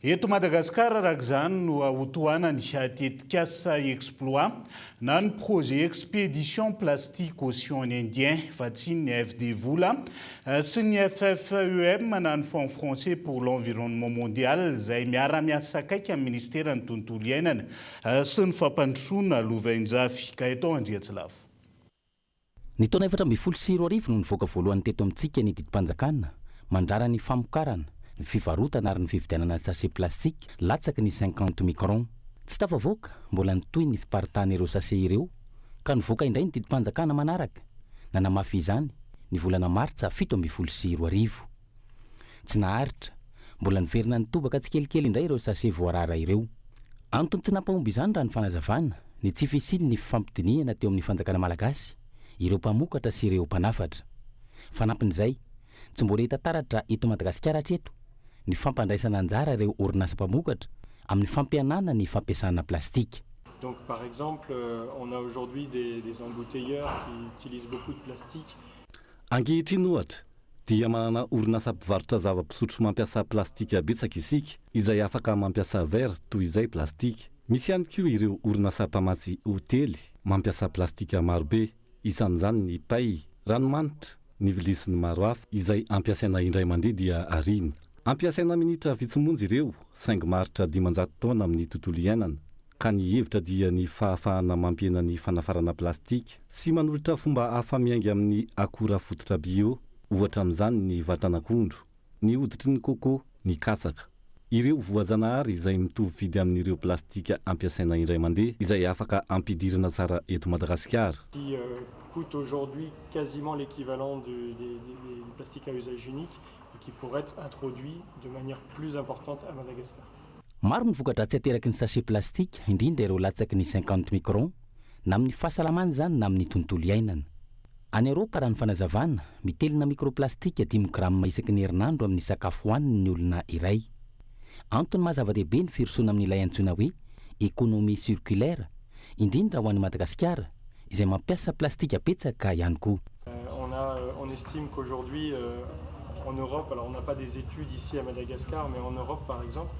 eto Madagasikara araka izany no hotohanany tetikasa Exploit na ny Projet Expédition Plastique Ocean Indien vatsian'ny AFD Vola sy ny FFEM na ny Fonds Français pour l'Environnement Mondial izay miara-miasa akaiky amin'ny Minisiteran'ny Tontolo iainana sy ny Fampandrosoana Lovainjafy. Gaëtan Andriatsilavo. Ny taona 2014 no nivoaka voalohany teto amintsika ny didim-panjakana mandrara ny famokarana, ny fivarotana ary ny fividianana sachet plastique latsaky ny cinquante microns. Tsy tafavoaka, mbola nitohy ny fiparitahan'ireo sachet ireo ka nivoaka indray ny didim-panjakana manaraka nanamafy izany ny volana martsa 2017. Tsy naharitra, mbola niverina nitobaka tsikelikely indray ireo sachet voarara ireo. Antony tsy nampahomby izany raha ny fanazavana, ny tsy fisian'ny fifampidinihana teo amin'ny fanjakana malagasy, ireo mpamokatra sy ireo mpanafatra. Fanampin'izay, tsy mbola hita taratra eto Madagasikara hatreto ny fampandraisana anjara ireo orinasa mpamokatra amin'ny fampihenana ny fampiasana plastika. Donc par exemple, on a aujourd'hui des des embouteilleurs qui utilisent beaucoup de plastique. Ankehitriny ohatra, dia manana orinasa mpivarotra zava-pisotro mampiasa plastika betsaka isika, izay afaka mampiasa verre toy izay plastika. Misy ihany koa ireo orinasa mpamatsy hotely mampiasa plastika marobe, isan'izany ny pay, ranomanitra, ny vilia sy ny maro hafa, izay ampiasaina indray mandeha dia ariana. Ampiasaina minitra vitsy monja ireo, saingy maharitra 500 taona amin'ny tontolo iainana, ka ny hevitra dia ny fahafahana mampihena ny fanafarana plastika sy manolotra fomba hafa miainga amin'ny akora fototra bio, ohatra amin'izany ny vatan'akondro, ny hoditry ny coco, ny katsaka. Ireo voajanahary izay mitovy vidy amin'ireo plastika ampiasaina indray mandeha izay afaka ampidirina tsara eto Madagasikara. Qui coûte aujourd'hui quasiment l'équivalent du des des plastique à usage unique et qui pourrait être introduit de manière plus importante à Madagascar. Maro ny voka-dratsy ateraky ny sachet plastika, indrindra ireo latsaky ny cinquante microns, na amin'ny fahasalamana izany na amin'ny tontolo iainana. Any Eoropa, raha ny fanazavana, mitelina microplastika dimy grama isaky ny herinandro amin'ny sakafo hohaniny ny olona iray. Antony maha zava-dehibe ny firosoana amin'ilay antsoina hoe économie circulaire, indrindra ho an'i Madagasikara, izay mampiasa plastika betsaka ihany koa. On a, on estime qu'aujourd'hui en Europe, alors on n'a pas des études ici à Madagascar, mais en Europe par exemple,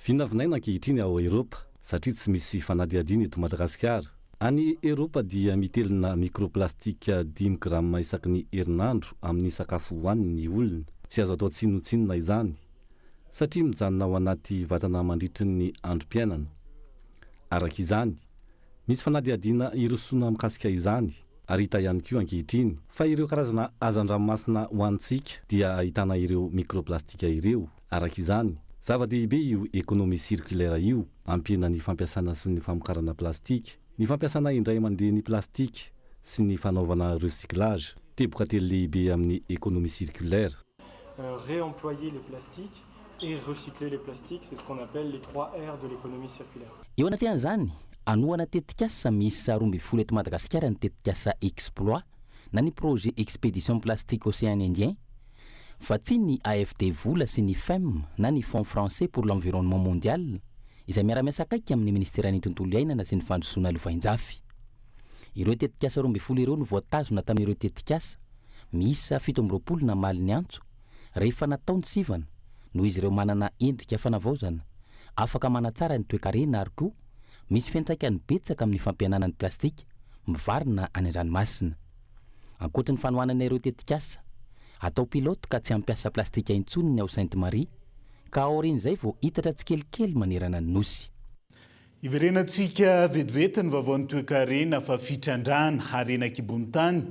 Vinavinaina ankehitriny ao Eoropa, satria tsy misy fanadihadiana eto Madagasikara. Any Eoropa dia mitelina microplastique dimy grama isaky ny herinandro amin'ny sakafo hohaniny ny olona. Tsy azo atao tsinontsinona izany, satria mijanona ao anaty vatana mandritry ny androm-piainana. Araka izany, misy fanadihadiana hirosoana mikasika izany, ary hita ihany koa ankehitriny fa ireo karazana hazan-dranomasina hohanintsika dia ahitana ireo microplastika ireo. Araka izany, zava-dehibe io économie circulaire io, hampihena ny fampiasana sy ny famokarana plastika, ny fampiasana indray mandeha ny plastika sy ny fanaovana recyclage, teboka telo lehibe amin'ny économie circulaire. Réemployer les plastiques et recycler les plastiques, c'est ce qu'on appelle les trois R de l'économie circulaire. Eo anatrehan'izany, hanohana tetikasa miisa 12 eto Madagasikara ny tetikasa Exploit na ny projet Expédition Plastique Océan Indien, Vatsian'ny AFD vola sy ny FEM na ny Fonds Français pour l'Environnement Mondial, izay miara-miasa akaiky amin'ny Ministeran'ny Tontolo iainana sy ny Fandrosoana Lovainjafy. Ireo tetikasa 12 ireo no voatazona tamin'ireo tetikasa miisa 27 namaly ny antso rehefa natao ny sivana noho izy ireo manana endrika fanavaozana afaka manatsara ny toekarena ary koa misy fiantraikany betsaka amin'ny fampihenana ny plastika mivarina any an-dranomasina. Ankoatry ny fanohanana ireo tetikasa, atao pilote ka tsy hampiasa plastika intsony ny ao Sainte Marie, ka aorian'izay vao hitatra tsikelikely manerana ny Nosy. Hiverenantsika vetivety ny vaovaon'ny toekarena fa fitrandrahana harena an-kibon'ny tany.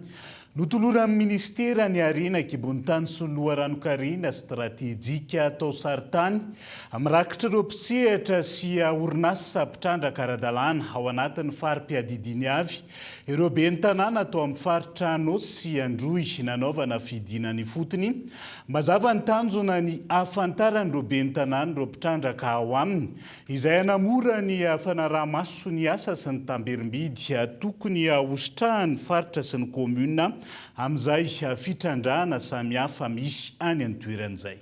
Notoloran'ny minisitera ny harena an-kibon'ny tany sy ny loharanon-karena stratejika atao sarintany mirakitra ireo mpisehatra sy orinasa mpitrandraka ara-dalàna ao anatin'ny fari-piadidiany avy Ireo ben'ny tanàna tao amin'ny faritra Anôsy sy Androy nanaovana fidinana ifotony. Mazava ny tanjona ny hahafantaran'ireo ben'ny tanàna ireo mpitrandraka ao aminy, izay hanamora ny fanaraha-maso ny asa sy ny tamberim-bidy tokony hositrahan'ny faritra sy ny kaominina amin'izay fitrandrahana samihafa misy any an-toerana izay.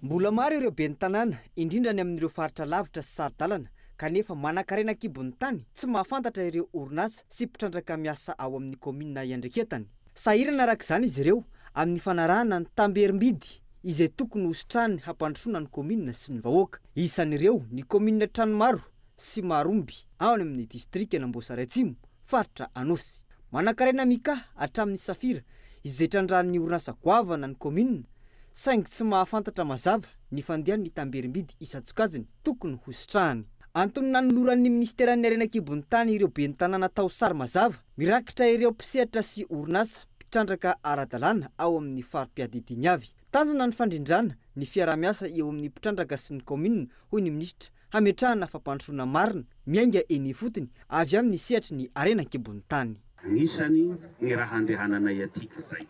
Mbola maro ireo ben'ny tanàna, indrindra any amin'ireo faritra lavitra sy saro-dalana, kanefa manankarena an-kibon'ny tany, tsy mahafantatra ireo orinasa sy mpitrandraka miasa ao amin'ny kaominina iandraiketany. Sahirana araka izany izy ireo amin'ny fanarahana ny tamberim-bidy izay tokony hositrahany hampandrosoana ny kaominina sy ny vahoaka. Isan'ireo ny kaominina Tranomaro sy Maromby any amin'ny distrikan'Amboasary Atsimo, faritra Anôsy. Manankarena mica hatramin'ny safira izay trandrahan'ny orinasa goavana ny kaominina saingy tsy mahafantatra mazava ny fandehan'ny tamberim-bidy isan-tsokajiny tokony hositrahany. Antony nanoloran'ny minisiteran'ny harena an-kibon'ny tany ireo ben'ny tanàna tao sary mazava mirakitra ireo mpisehatra sy orinasa mpitrandraka ara-dalàna ao amin'ny fari-piadidiany avy. Tanjona ny fandrindrana ny fiaraha-miasa eo amin'ny mpitrandraka sy ny kaominina hoy ny minisitra hametrahana fampandrosoana marina miainga eny ifotony avy amin'ny sehatry ny harena an-kibon'ny tany. Agnisany ny raha andehananay atiky zay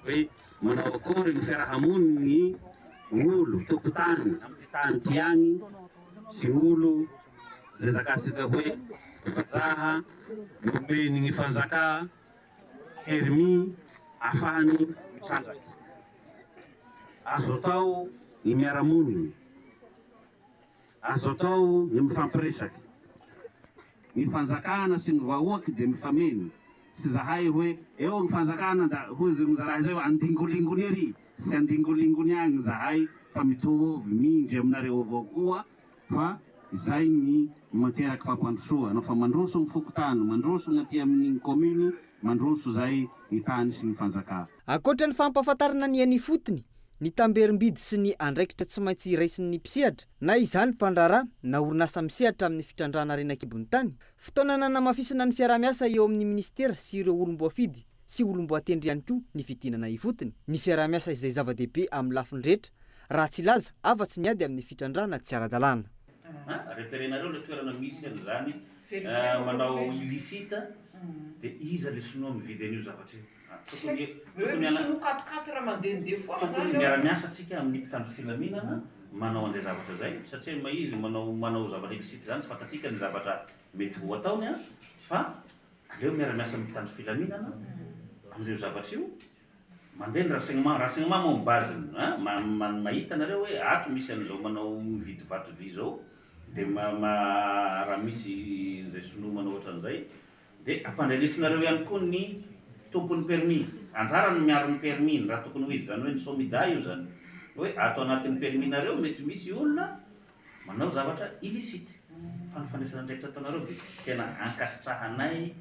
hoe manao akory ny fiarahamonigny gn'olo tompotany amy ty tany ty agny sy gn'olo zay zakasika hoe vazaha nomeny gny fanjakà permis afahany mitrandraky. Azo atao ny miara-monina. Azo atao ny mifampiresaky. Ny fanjakana sy ny vahoaky dia mifameno. Tsy zahay hoe eo ny fanjakana da hozy ny zalahy zay hoe andingolingony ery, tsy andingolingony agny zahay fa mitovy mindry aminareo avao koa fa izay ny materaky fampandrosoa, nao fa mandroso ny fokontany, mandroso ny aty amin'ny commune, mandroso zay ny tany sy ny fanjakà. Ankoatra ny fampahafantarana ny eny ifotony, ny tamberim-bidy sy ny andraikitra tsy maintsy raisin'ny mpisehatra, na izany mpandraharaha na orinasa misehatra amin'ny fitrandrahana harena an-kibon'ny tany, Fotoana nanamafisana ny fiaraha-miasa eo amin'ny minisitera sy ireo olom-boafidy sy olom-boatendry ihany koa ny fidinana ifotony. Ny fiaraha-miasa izay zava-dehibe amin'ny lafiny rehetra, raha tsy hilaza afa-tsy ny ady amin'ny fitrandrahana tsy ara-dalàna. An, repérer-nareo le toerana misy an'izany manao illicite de iza le sinoa mividy an'io zavatra io? Tokony tokony hana tokony miara-miasa tsika amin'ny mpitandro filaminana manao an'izay zavatra izay satria ma izy manao manao zavatra illicite izany tsy fantatsika ny zavatra mety ho ataony an fa aleo miara-miasa amin'ny mpitandro filaminana amin'io zavatra io mandeha ny renseignement renseignement moa ny base-ny an ma ma mahita nareo hoe ato misy an'izao manao mividy vato vy izao dia ma ma raha misy an'izay sinoa manao ohatran'izay Dia ampandrenesinareo ihany koa ny tompon'ny permis. Anjarany ny miaro ny permis-ny raha tokony ho izy izany hoe ny Somida io izany. Hoe ato anatin'ny permis-nareo mety misy olona manao zavatra illicite. Fa ny fandraisana andraikitra ataonareo dia tena ankasitrahanay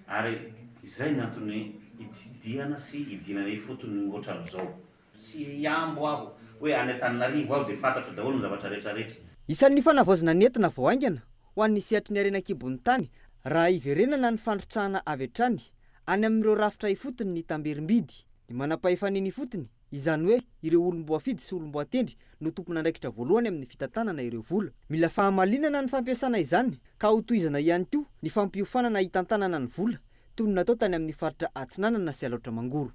ary izay ny antony hitsidihana sy hidinana ifotony ohatran'izao. Tsy hihambo aho hoe any Antananarivo aho dia fantatro daholo ny zavatra rehetra rehetra. Isan'ny fanavaozana nentina vao haingana ho an'ny sehatry ny harena an-kibon'ny tany raha hiverenana ny fandrotsahana avy hatrany any amin'ireo rafitra ifotony ny tamberim-bidy. Ny manampahefana eny ifotony, izany hoe ireo olom-boafidy sy olom-boatendry no tompon'andraikitra voalohany amin'ny fitantanana ireo vola. Mila fahamalinana ny fampiasana izany ka hotohizana ihany koa ny fampiofanana hitantanana ny vola toy ny natao tany amin'ny faritra Atsinanana sy Alaotra Mangoro.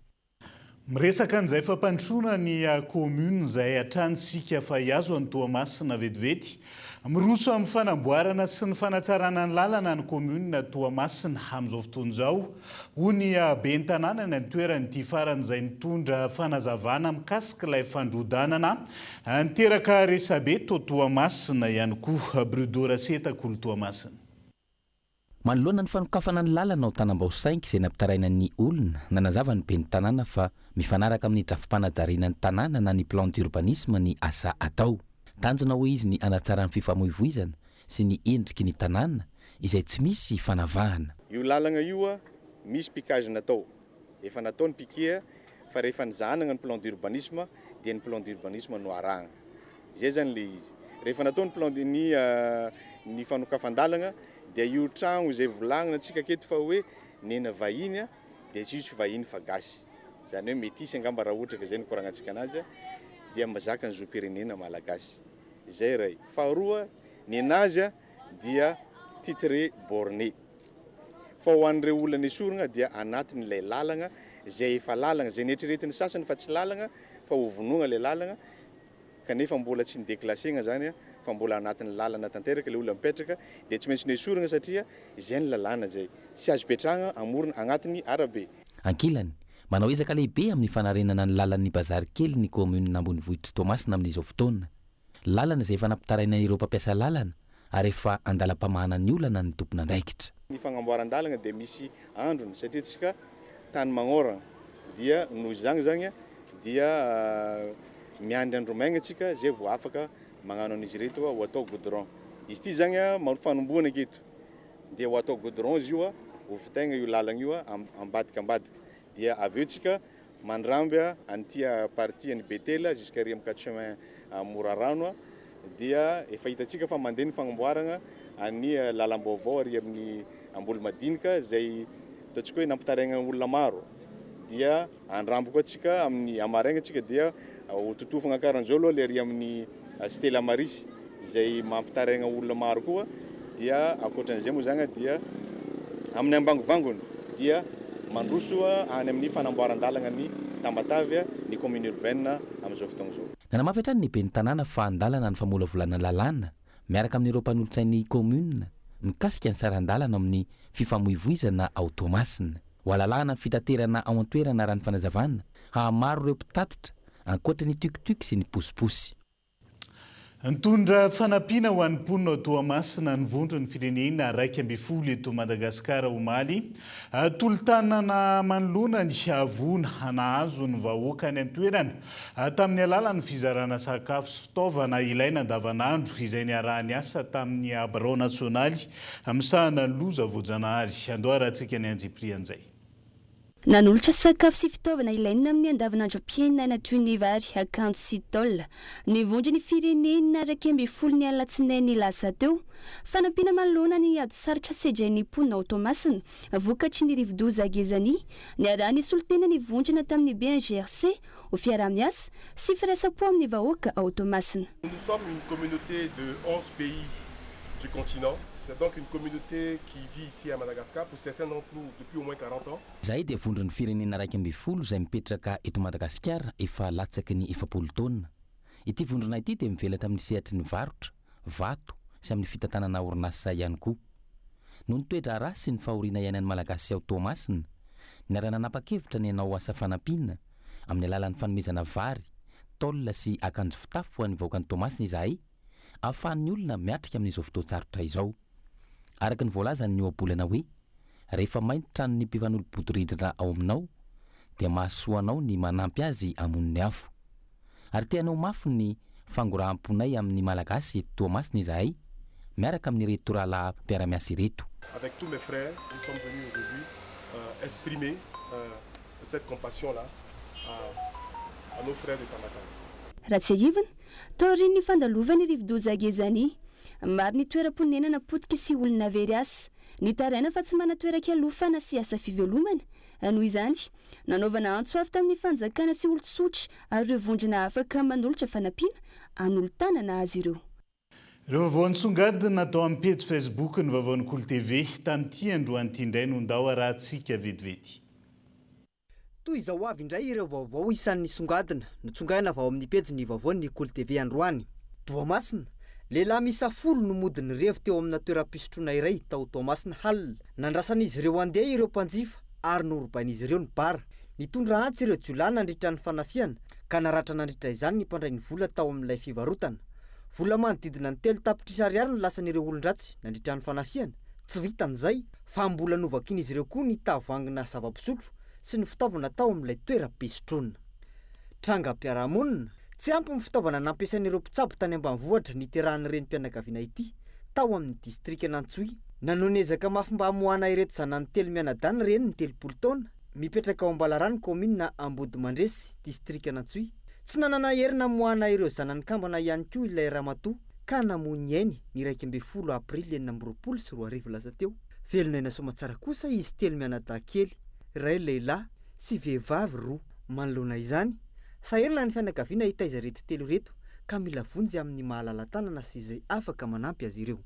Miresaka an'izay fampandrosoana ny commune izay hatrany isika fa hihazo an'i Toamasina vetivety. Miroso amin'ny fanamboarana sy ny fanatsarana ny lalana ny commune Toamasina amin'izao fotoana izao, hoy ny ben'ny tanàna any an-toerana ity farany izay nitondra fanazavana mikasika ilay fandrodanana niteraka resabe tao Toamasina ihany koa. Brudo Raseta, Kolo Toamasina. Manoloana ny fanokafana ny lalana ao Tanambao Cinq izay nampitaraina ny olona, nanazava ny ben'ny tanàna fa mifanaraka amin'ny drafi-panajariana ny tanàna na ny plan d'urbanisme ny asa atao. Tanjona hoy izy ny hanatsara ny fifamoivoizana sy ny endriky ny tanàna izay tsy misy fanavahana. Io lalagna io misy piquage natao, efa natao ny piquet fa rehefa nizahanagna ny plan d'urbanisme dia ny plan d'urbanisme no arahagna. Izay zany le izy. Rehefa natao ny plan ny ny fanokafan-dalagna dia io tragno izay volagnina antsika aketo fa hoe nena vahiny a dia tsy io tsy vahiny fa gasy. Izany hoe metisy angamba raha ohatra ka izay no koragnantsika anazy a dia mazaka ny zom-pirenena malagasy. Izay iray. Faharoa, nenazy a dia titre borné. Fa ho an'ireo olona nesorigna dia anatin'ilay lalagna izay efa lalagna, izay neritreretin'ny sasany fa tsy lalagna fa ho vonoagna ilay lalagna, kanefa mbola tsy ni-declasser-gna zany fa mbola anatin'ny lalana tanteraka ilay olona mipetraka dia tsy maintsy noesorina satria izay ny lalàna izay, tsy azo ipetrahagna amorona agnatin'ny arabe. Ankilany, manao ezaka lehibe amin'ny fanarenana ny lalan'ny Bazary kely ny kaominina ambonivohitr'i Toamasina amin'izao fotoana. Lalana izay efa nampitaraina ireo mpampiasa lalana ary efa andalam-pamahana ny olana ny tompon'andraikitra. Ny fagnamboaran-dalagna dia misy androny satria tsika tany magnôragna dia noho izagny zagny dia miandry andro maigna tsika zay vao afaka magnano an'izy ireto ho atao goudron. Izy ity zagny fanombohana aketo dia ho atao goudron izy io ho vitaigna io lalagna io ambadika ambadika dia avy eo tsika Mandramby an'ity partie an'i Betela jusqu'à ary amin'ny quatre chemin Morarano dia efa hitantsika fa mandeha ny fagnamboaragna an'ny lalam-baovao ary amin'ny Ambolomadinika izay ataontsika hoe nampitaraigna olona maro dia andramby koa tsika amin'ny amaraigna tsika dia ho totofagna karan'izao aloha le ary amin'ny Stella Maris izay mampitaraigna olona maro koa dia ankoatran'izay moa zany dia amin'ny ambangovangony dia mandroso any amin'ny fanamboaran-dalagna ny Tamatave ny commune urbaine amin'izao fotoagna izao. Nanamafy hatrany ny ben'ny tanàna fa andalana ny famolavolana lalàna miaraka amin'ireo mpanolotsain'ny commune mikasika ny saran-dalana amin'ny fifamoivoizana ao Toamasina. Ho alalahana ny fitaterana ao an-toerana raha ny fanazavana, hahamaro ireo mpitatitra ankoatra ny tuc-tuc sy ny posiposy. Nitondra fanampiana ho an'ny mponina ao Toamasina ny Vondron'ny Firenena 11 eto Madagasikara omaly. Tolo-tanana manoloana ny havoana nahazo ny vahoaka any an-toerana tamin'ny alalan'ny fizarana sakafo sy fitaovana ilaina andavanandro izay niaraha-niasa tamin'ny Birao nasionaly misahana ny loza voajanahary. Andao arahantsika ny anjipirian'izay. Nanolotra sakafo sy fitaovana ilaina amin'ny andavanandrom-piainana toy ny vary, akanjo sy tôle ny Vondron'ny Firenena 11 ny alatsinainy lasa teo. Fanampiana manoloana ny ady sarotra sedrain'ny mponina ao Toamasina vokatry ny rivodoza Gezani, niarahan'ny solontena ny vondrona tamin'ny BNGRC ho fiaraha-miasa sy firaisam-po amin'ny vahoaka ao Toamasina. Nous sommes une communauté de 11 pays du continent. C'est donc une communauté qui vit ici à Madagascar, pour certains d'entre nous depuis au moins 40 ans. Izahay dia vondron'ny firenena 11 izay mipetraka eto Madagasikara efa latsaky ny 40 taona. Ity vondrona ity dia mivelatra amin'ny sehatry ny varotra, vato sy amin'ny fitantanana orinasa ihany koa. Noho ny toe-draharaha sy ny fahoriana iainan'ny Malagasy ao Toamasina, niara-nanapa-kevitra ny hanao asa fanampiana amin'ny alalan'ny fanomezana vary, tôle sy akanjo fitafy ho an'ny vahoakan'i Toamasina izahay, ahafahan'ny olona miatrika amin'izao fotoan-tsarotra izao. Araka ny voalazan'ny ohabolana hoe, Rehefa may ny tranon'ny mpifanolo-bodirindrina ao aminao, dia mahasoa anao ny manampy azy hamono ny afo. Ary te hanao mafy ny fangoraham-ponay amin'ny Malagasy eto Toamasina izahay, miaraka amin'ireto rahalahy mpiara-miasa ireto. Avec tous mes frères, nous sommes venus aujourd'hui exprimer cette compassion là à nos frères de Tamatave. Raha tsiahivina, taorian'ny fandalovan'ny rivodoza Gezani, maro ny toeram-ponenana potika sy olona very asa. Nitaraina fa tsy manan-toeran-kialofana sy asa fivelomana. Noho izany, nanaovana antso avy tamin'ny fanjakana sy olon-tsotra ary ireo vondrona afaka manolotra fanampiana hanolo-tanana azy ireo. Ireo vaovao nisongadina tao amin'ny pejy Facebook ny vaovaon'ny Kolo TV tamin'ity androany ity indray no ndao arahantsika vetivety. Toy izao avy indray ireo vaovao isan'ny nisongadina, notsongaina avy ao amin'ny pejin'ny vaovaon'ny Kolo TV androany. Toamasina, Lehilahy miisa folo no mody nirevo teo amina toeram-pisotroana iray tao Toamasina halina. Nandrasan'izy ireo handeha ireo mpanjifa ary norobain'izy ireo ny bar. Nitondra antsy ireo jiolahy nandritra ny fanafihana ka naratra nandritra izany ny mpandray ny vola tao amin'ilay fivarotana. Vola manodidina ny 3 tapitrisa ariary no lasan'ireo olon-dratsy nandritra ny fanafihana. Tsy vitan'izay fa mbola novakian'izy ireo koa ny tavoahangina zava-pisotro sy ny fitaovana tao amin'ilay toeram-pisotroana. Trangam-piarahamonina, tsy ampy ny fitaovana nampiasain'ireo mpitsabo tany ambanivohitra niterahan'ny renim-pianakaviana ity, tao amin'ny distrikan'Antsohihy. Nanao ny ezaka mafy mba hamoahana ireto zanany telo mianadahy ny reniny, 30 taona, mipetraka ao Ambalarano, kaominina Ambodimandresy, distrikan'Antsohihy. Tsy nanana hery namoahana ireo zanany kambana ihany koa ilay ramatoa ka namoy ny ainy ny 11 aprily 2026 lasa teo. Velon'aina soamatsara kosa izy telo mianadahy kely, iray lehilahy sy vehivavy roa. Manoloana izany, sahirana ny fianakaviana hitaiza ireto telo ireto ka mila vonjy amin'ny mahalala-tanana sy izay afaka manampy azy ireo.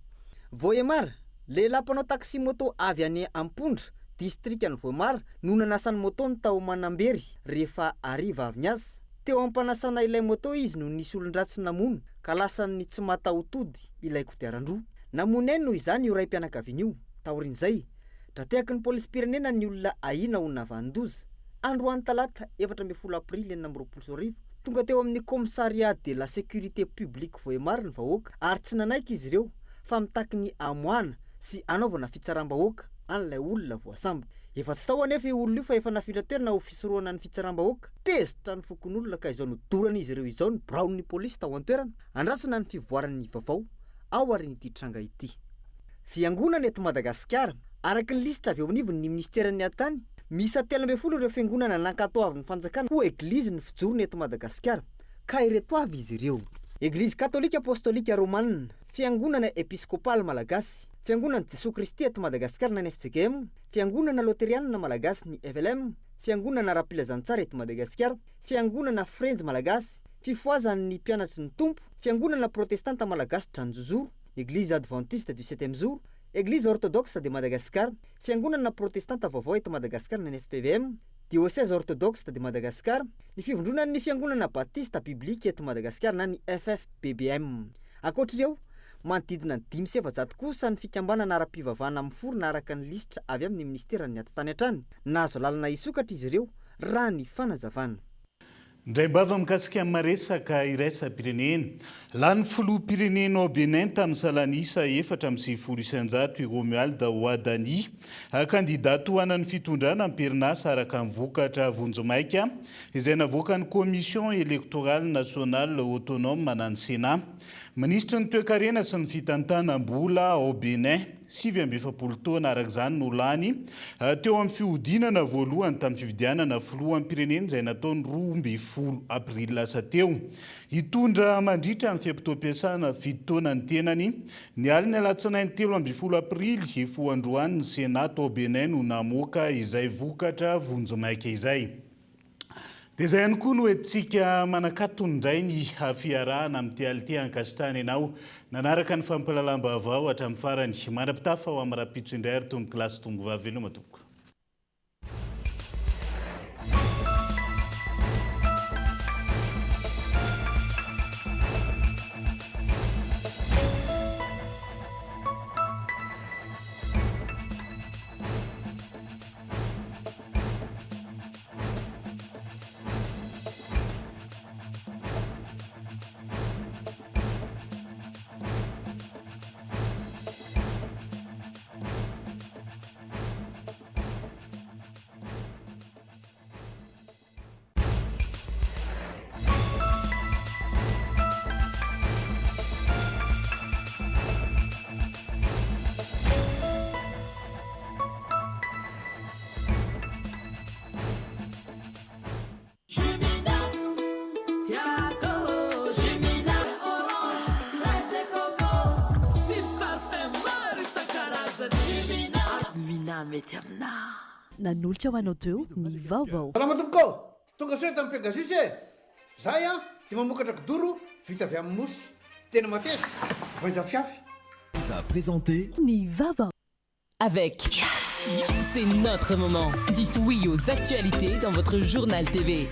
Vohemar, lehilahy mpanao taxi-moto avy any Ampondra, distrikan'i Vohemar no nanasa ny moto-ny tao Manambery rehefa hariva avy niasa. Teo am-panasana ilay moto izy no nisy olon-dratsy namono ka lasan'ny tsy mataho-tody ilay kodiaran-droa. Namono ainy noho izany io raim-pianakaviana io. Taorian'izay, tra-tehaky ny polisim-pirenena ny olona ahiana ho navanon-doza. Androany talata 14 aprily 2026, tonga teo amin'ny Commissariat de la sécurité publique Vohemar ny vahoaka ary tsy nanaiky izy ireo fa mitaky ny hamoahana sy hanaovana fitsaram-bahoaka an'ilay olona voasambotra. Efa tsy tao anefa io olona io fa efa nafindra toerana ho fisorohana ny fitsaram-bahoaka. Tezitra ny fokonolona ka izao nodoran'izy ireo izao ny biraon'ny polisy tao an-toerana. Andrasana ny fivoaran'ny vaovao ao aorian'ity tranga ity. Fiangonana eto Madagasikara. Araka ny lisitra avy eo anivon'ny minisiteran'ny Atany, miisa 13 ireo fiangonana nankatoavin'ny fanjakana ho eglizy ny fijorony eto Madagasikara, ka ireto avy izy ireo. Eglizy Katolika Apostolika Romanina, Fiangonana Episkopaly Malagasy, Fiangonan'i Jesoa Kristy eto Madagasikara na ny fjkm, Fiangonana Loterianina Malagasy ny flm, Fiangonana Ara-pilazantsara eto Madagasikara, Fiangonana Frenjy Malagasy, Fifohazan'ny Mpianatry ny Tompo, Fiangonana Protestanta Malagasy Tranjozoro, Eglise Adventiste du Septième Jour, Eglise Orthodoxe de Madagascar, Fiangonana Protestanta Vaovao eto Madagasikara na ny fpvm, Diocèse Orthodoxe de Madagascar, ny Fivondronan'ny Fiangonana Batista Biblika eto Madagasikara na ny FFBBM. Ankoatra ireo, manodidina ny 405 kosa ny fikambanana ara-pivavahana miforona araka ny lisitra avy amin'ny minisiteran'ny Atitany hatrany. Nahazo alalana hisokatra izy ireo, raha ny fanazavana. Indraim-bava mikasika ny maresaka iraisam-pirenena. Lany filoham-pirenena ao Bénin tamin'ny salan'isa 94% i Romuald Wadagni, kandidà tohanan'ny fitondrana am-perinasa araka ny vokatra vonjimaika izay navoakan'ny Commission électorale nationale autonome na ny Sénat. Minisitry ny toekarena sy ny fitantanam-bola ao Bénin, 49 taona araka izany no lany teo amin'ny fihodinana voalohany tamin'ny fifidianana filoham-pirenena izay natao ny 12 aprily lasa teo. Hitondra mandritra ny fe-potoam-piasana fito taona ny tenany. Ny alin'ny alatsinainy 13 aprily hifoha androany ny Sénat tao Bénin no namoaka izay vokatra vonjimaika izay. Dia izay ihany koa no entintsika manakatony indray ny fiarahana amin'ity alina ity. Ankasitrahana ianao nanaraka ny fampahalalam-baovao hatramin'ny farany. Mandra-pitafa ho amin'ny rahampitso indray ary tompokolahy sy tompovavy veloma tompoko. Nanolotra ho anao teo ny vaovao. Salama tompoko ô! Tonga soa eto amin'ny Pegasus e! Zahay an dia mamokatra kidoro vita avy amin'ny mousse. Tena mateza, voainja fiafy. Vous a présenté. Ny vaovao. Avec C'est notre moment. Dites oui aux actualités dans votre journal TV.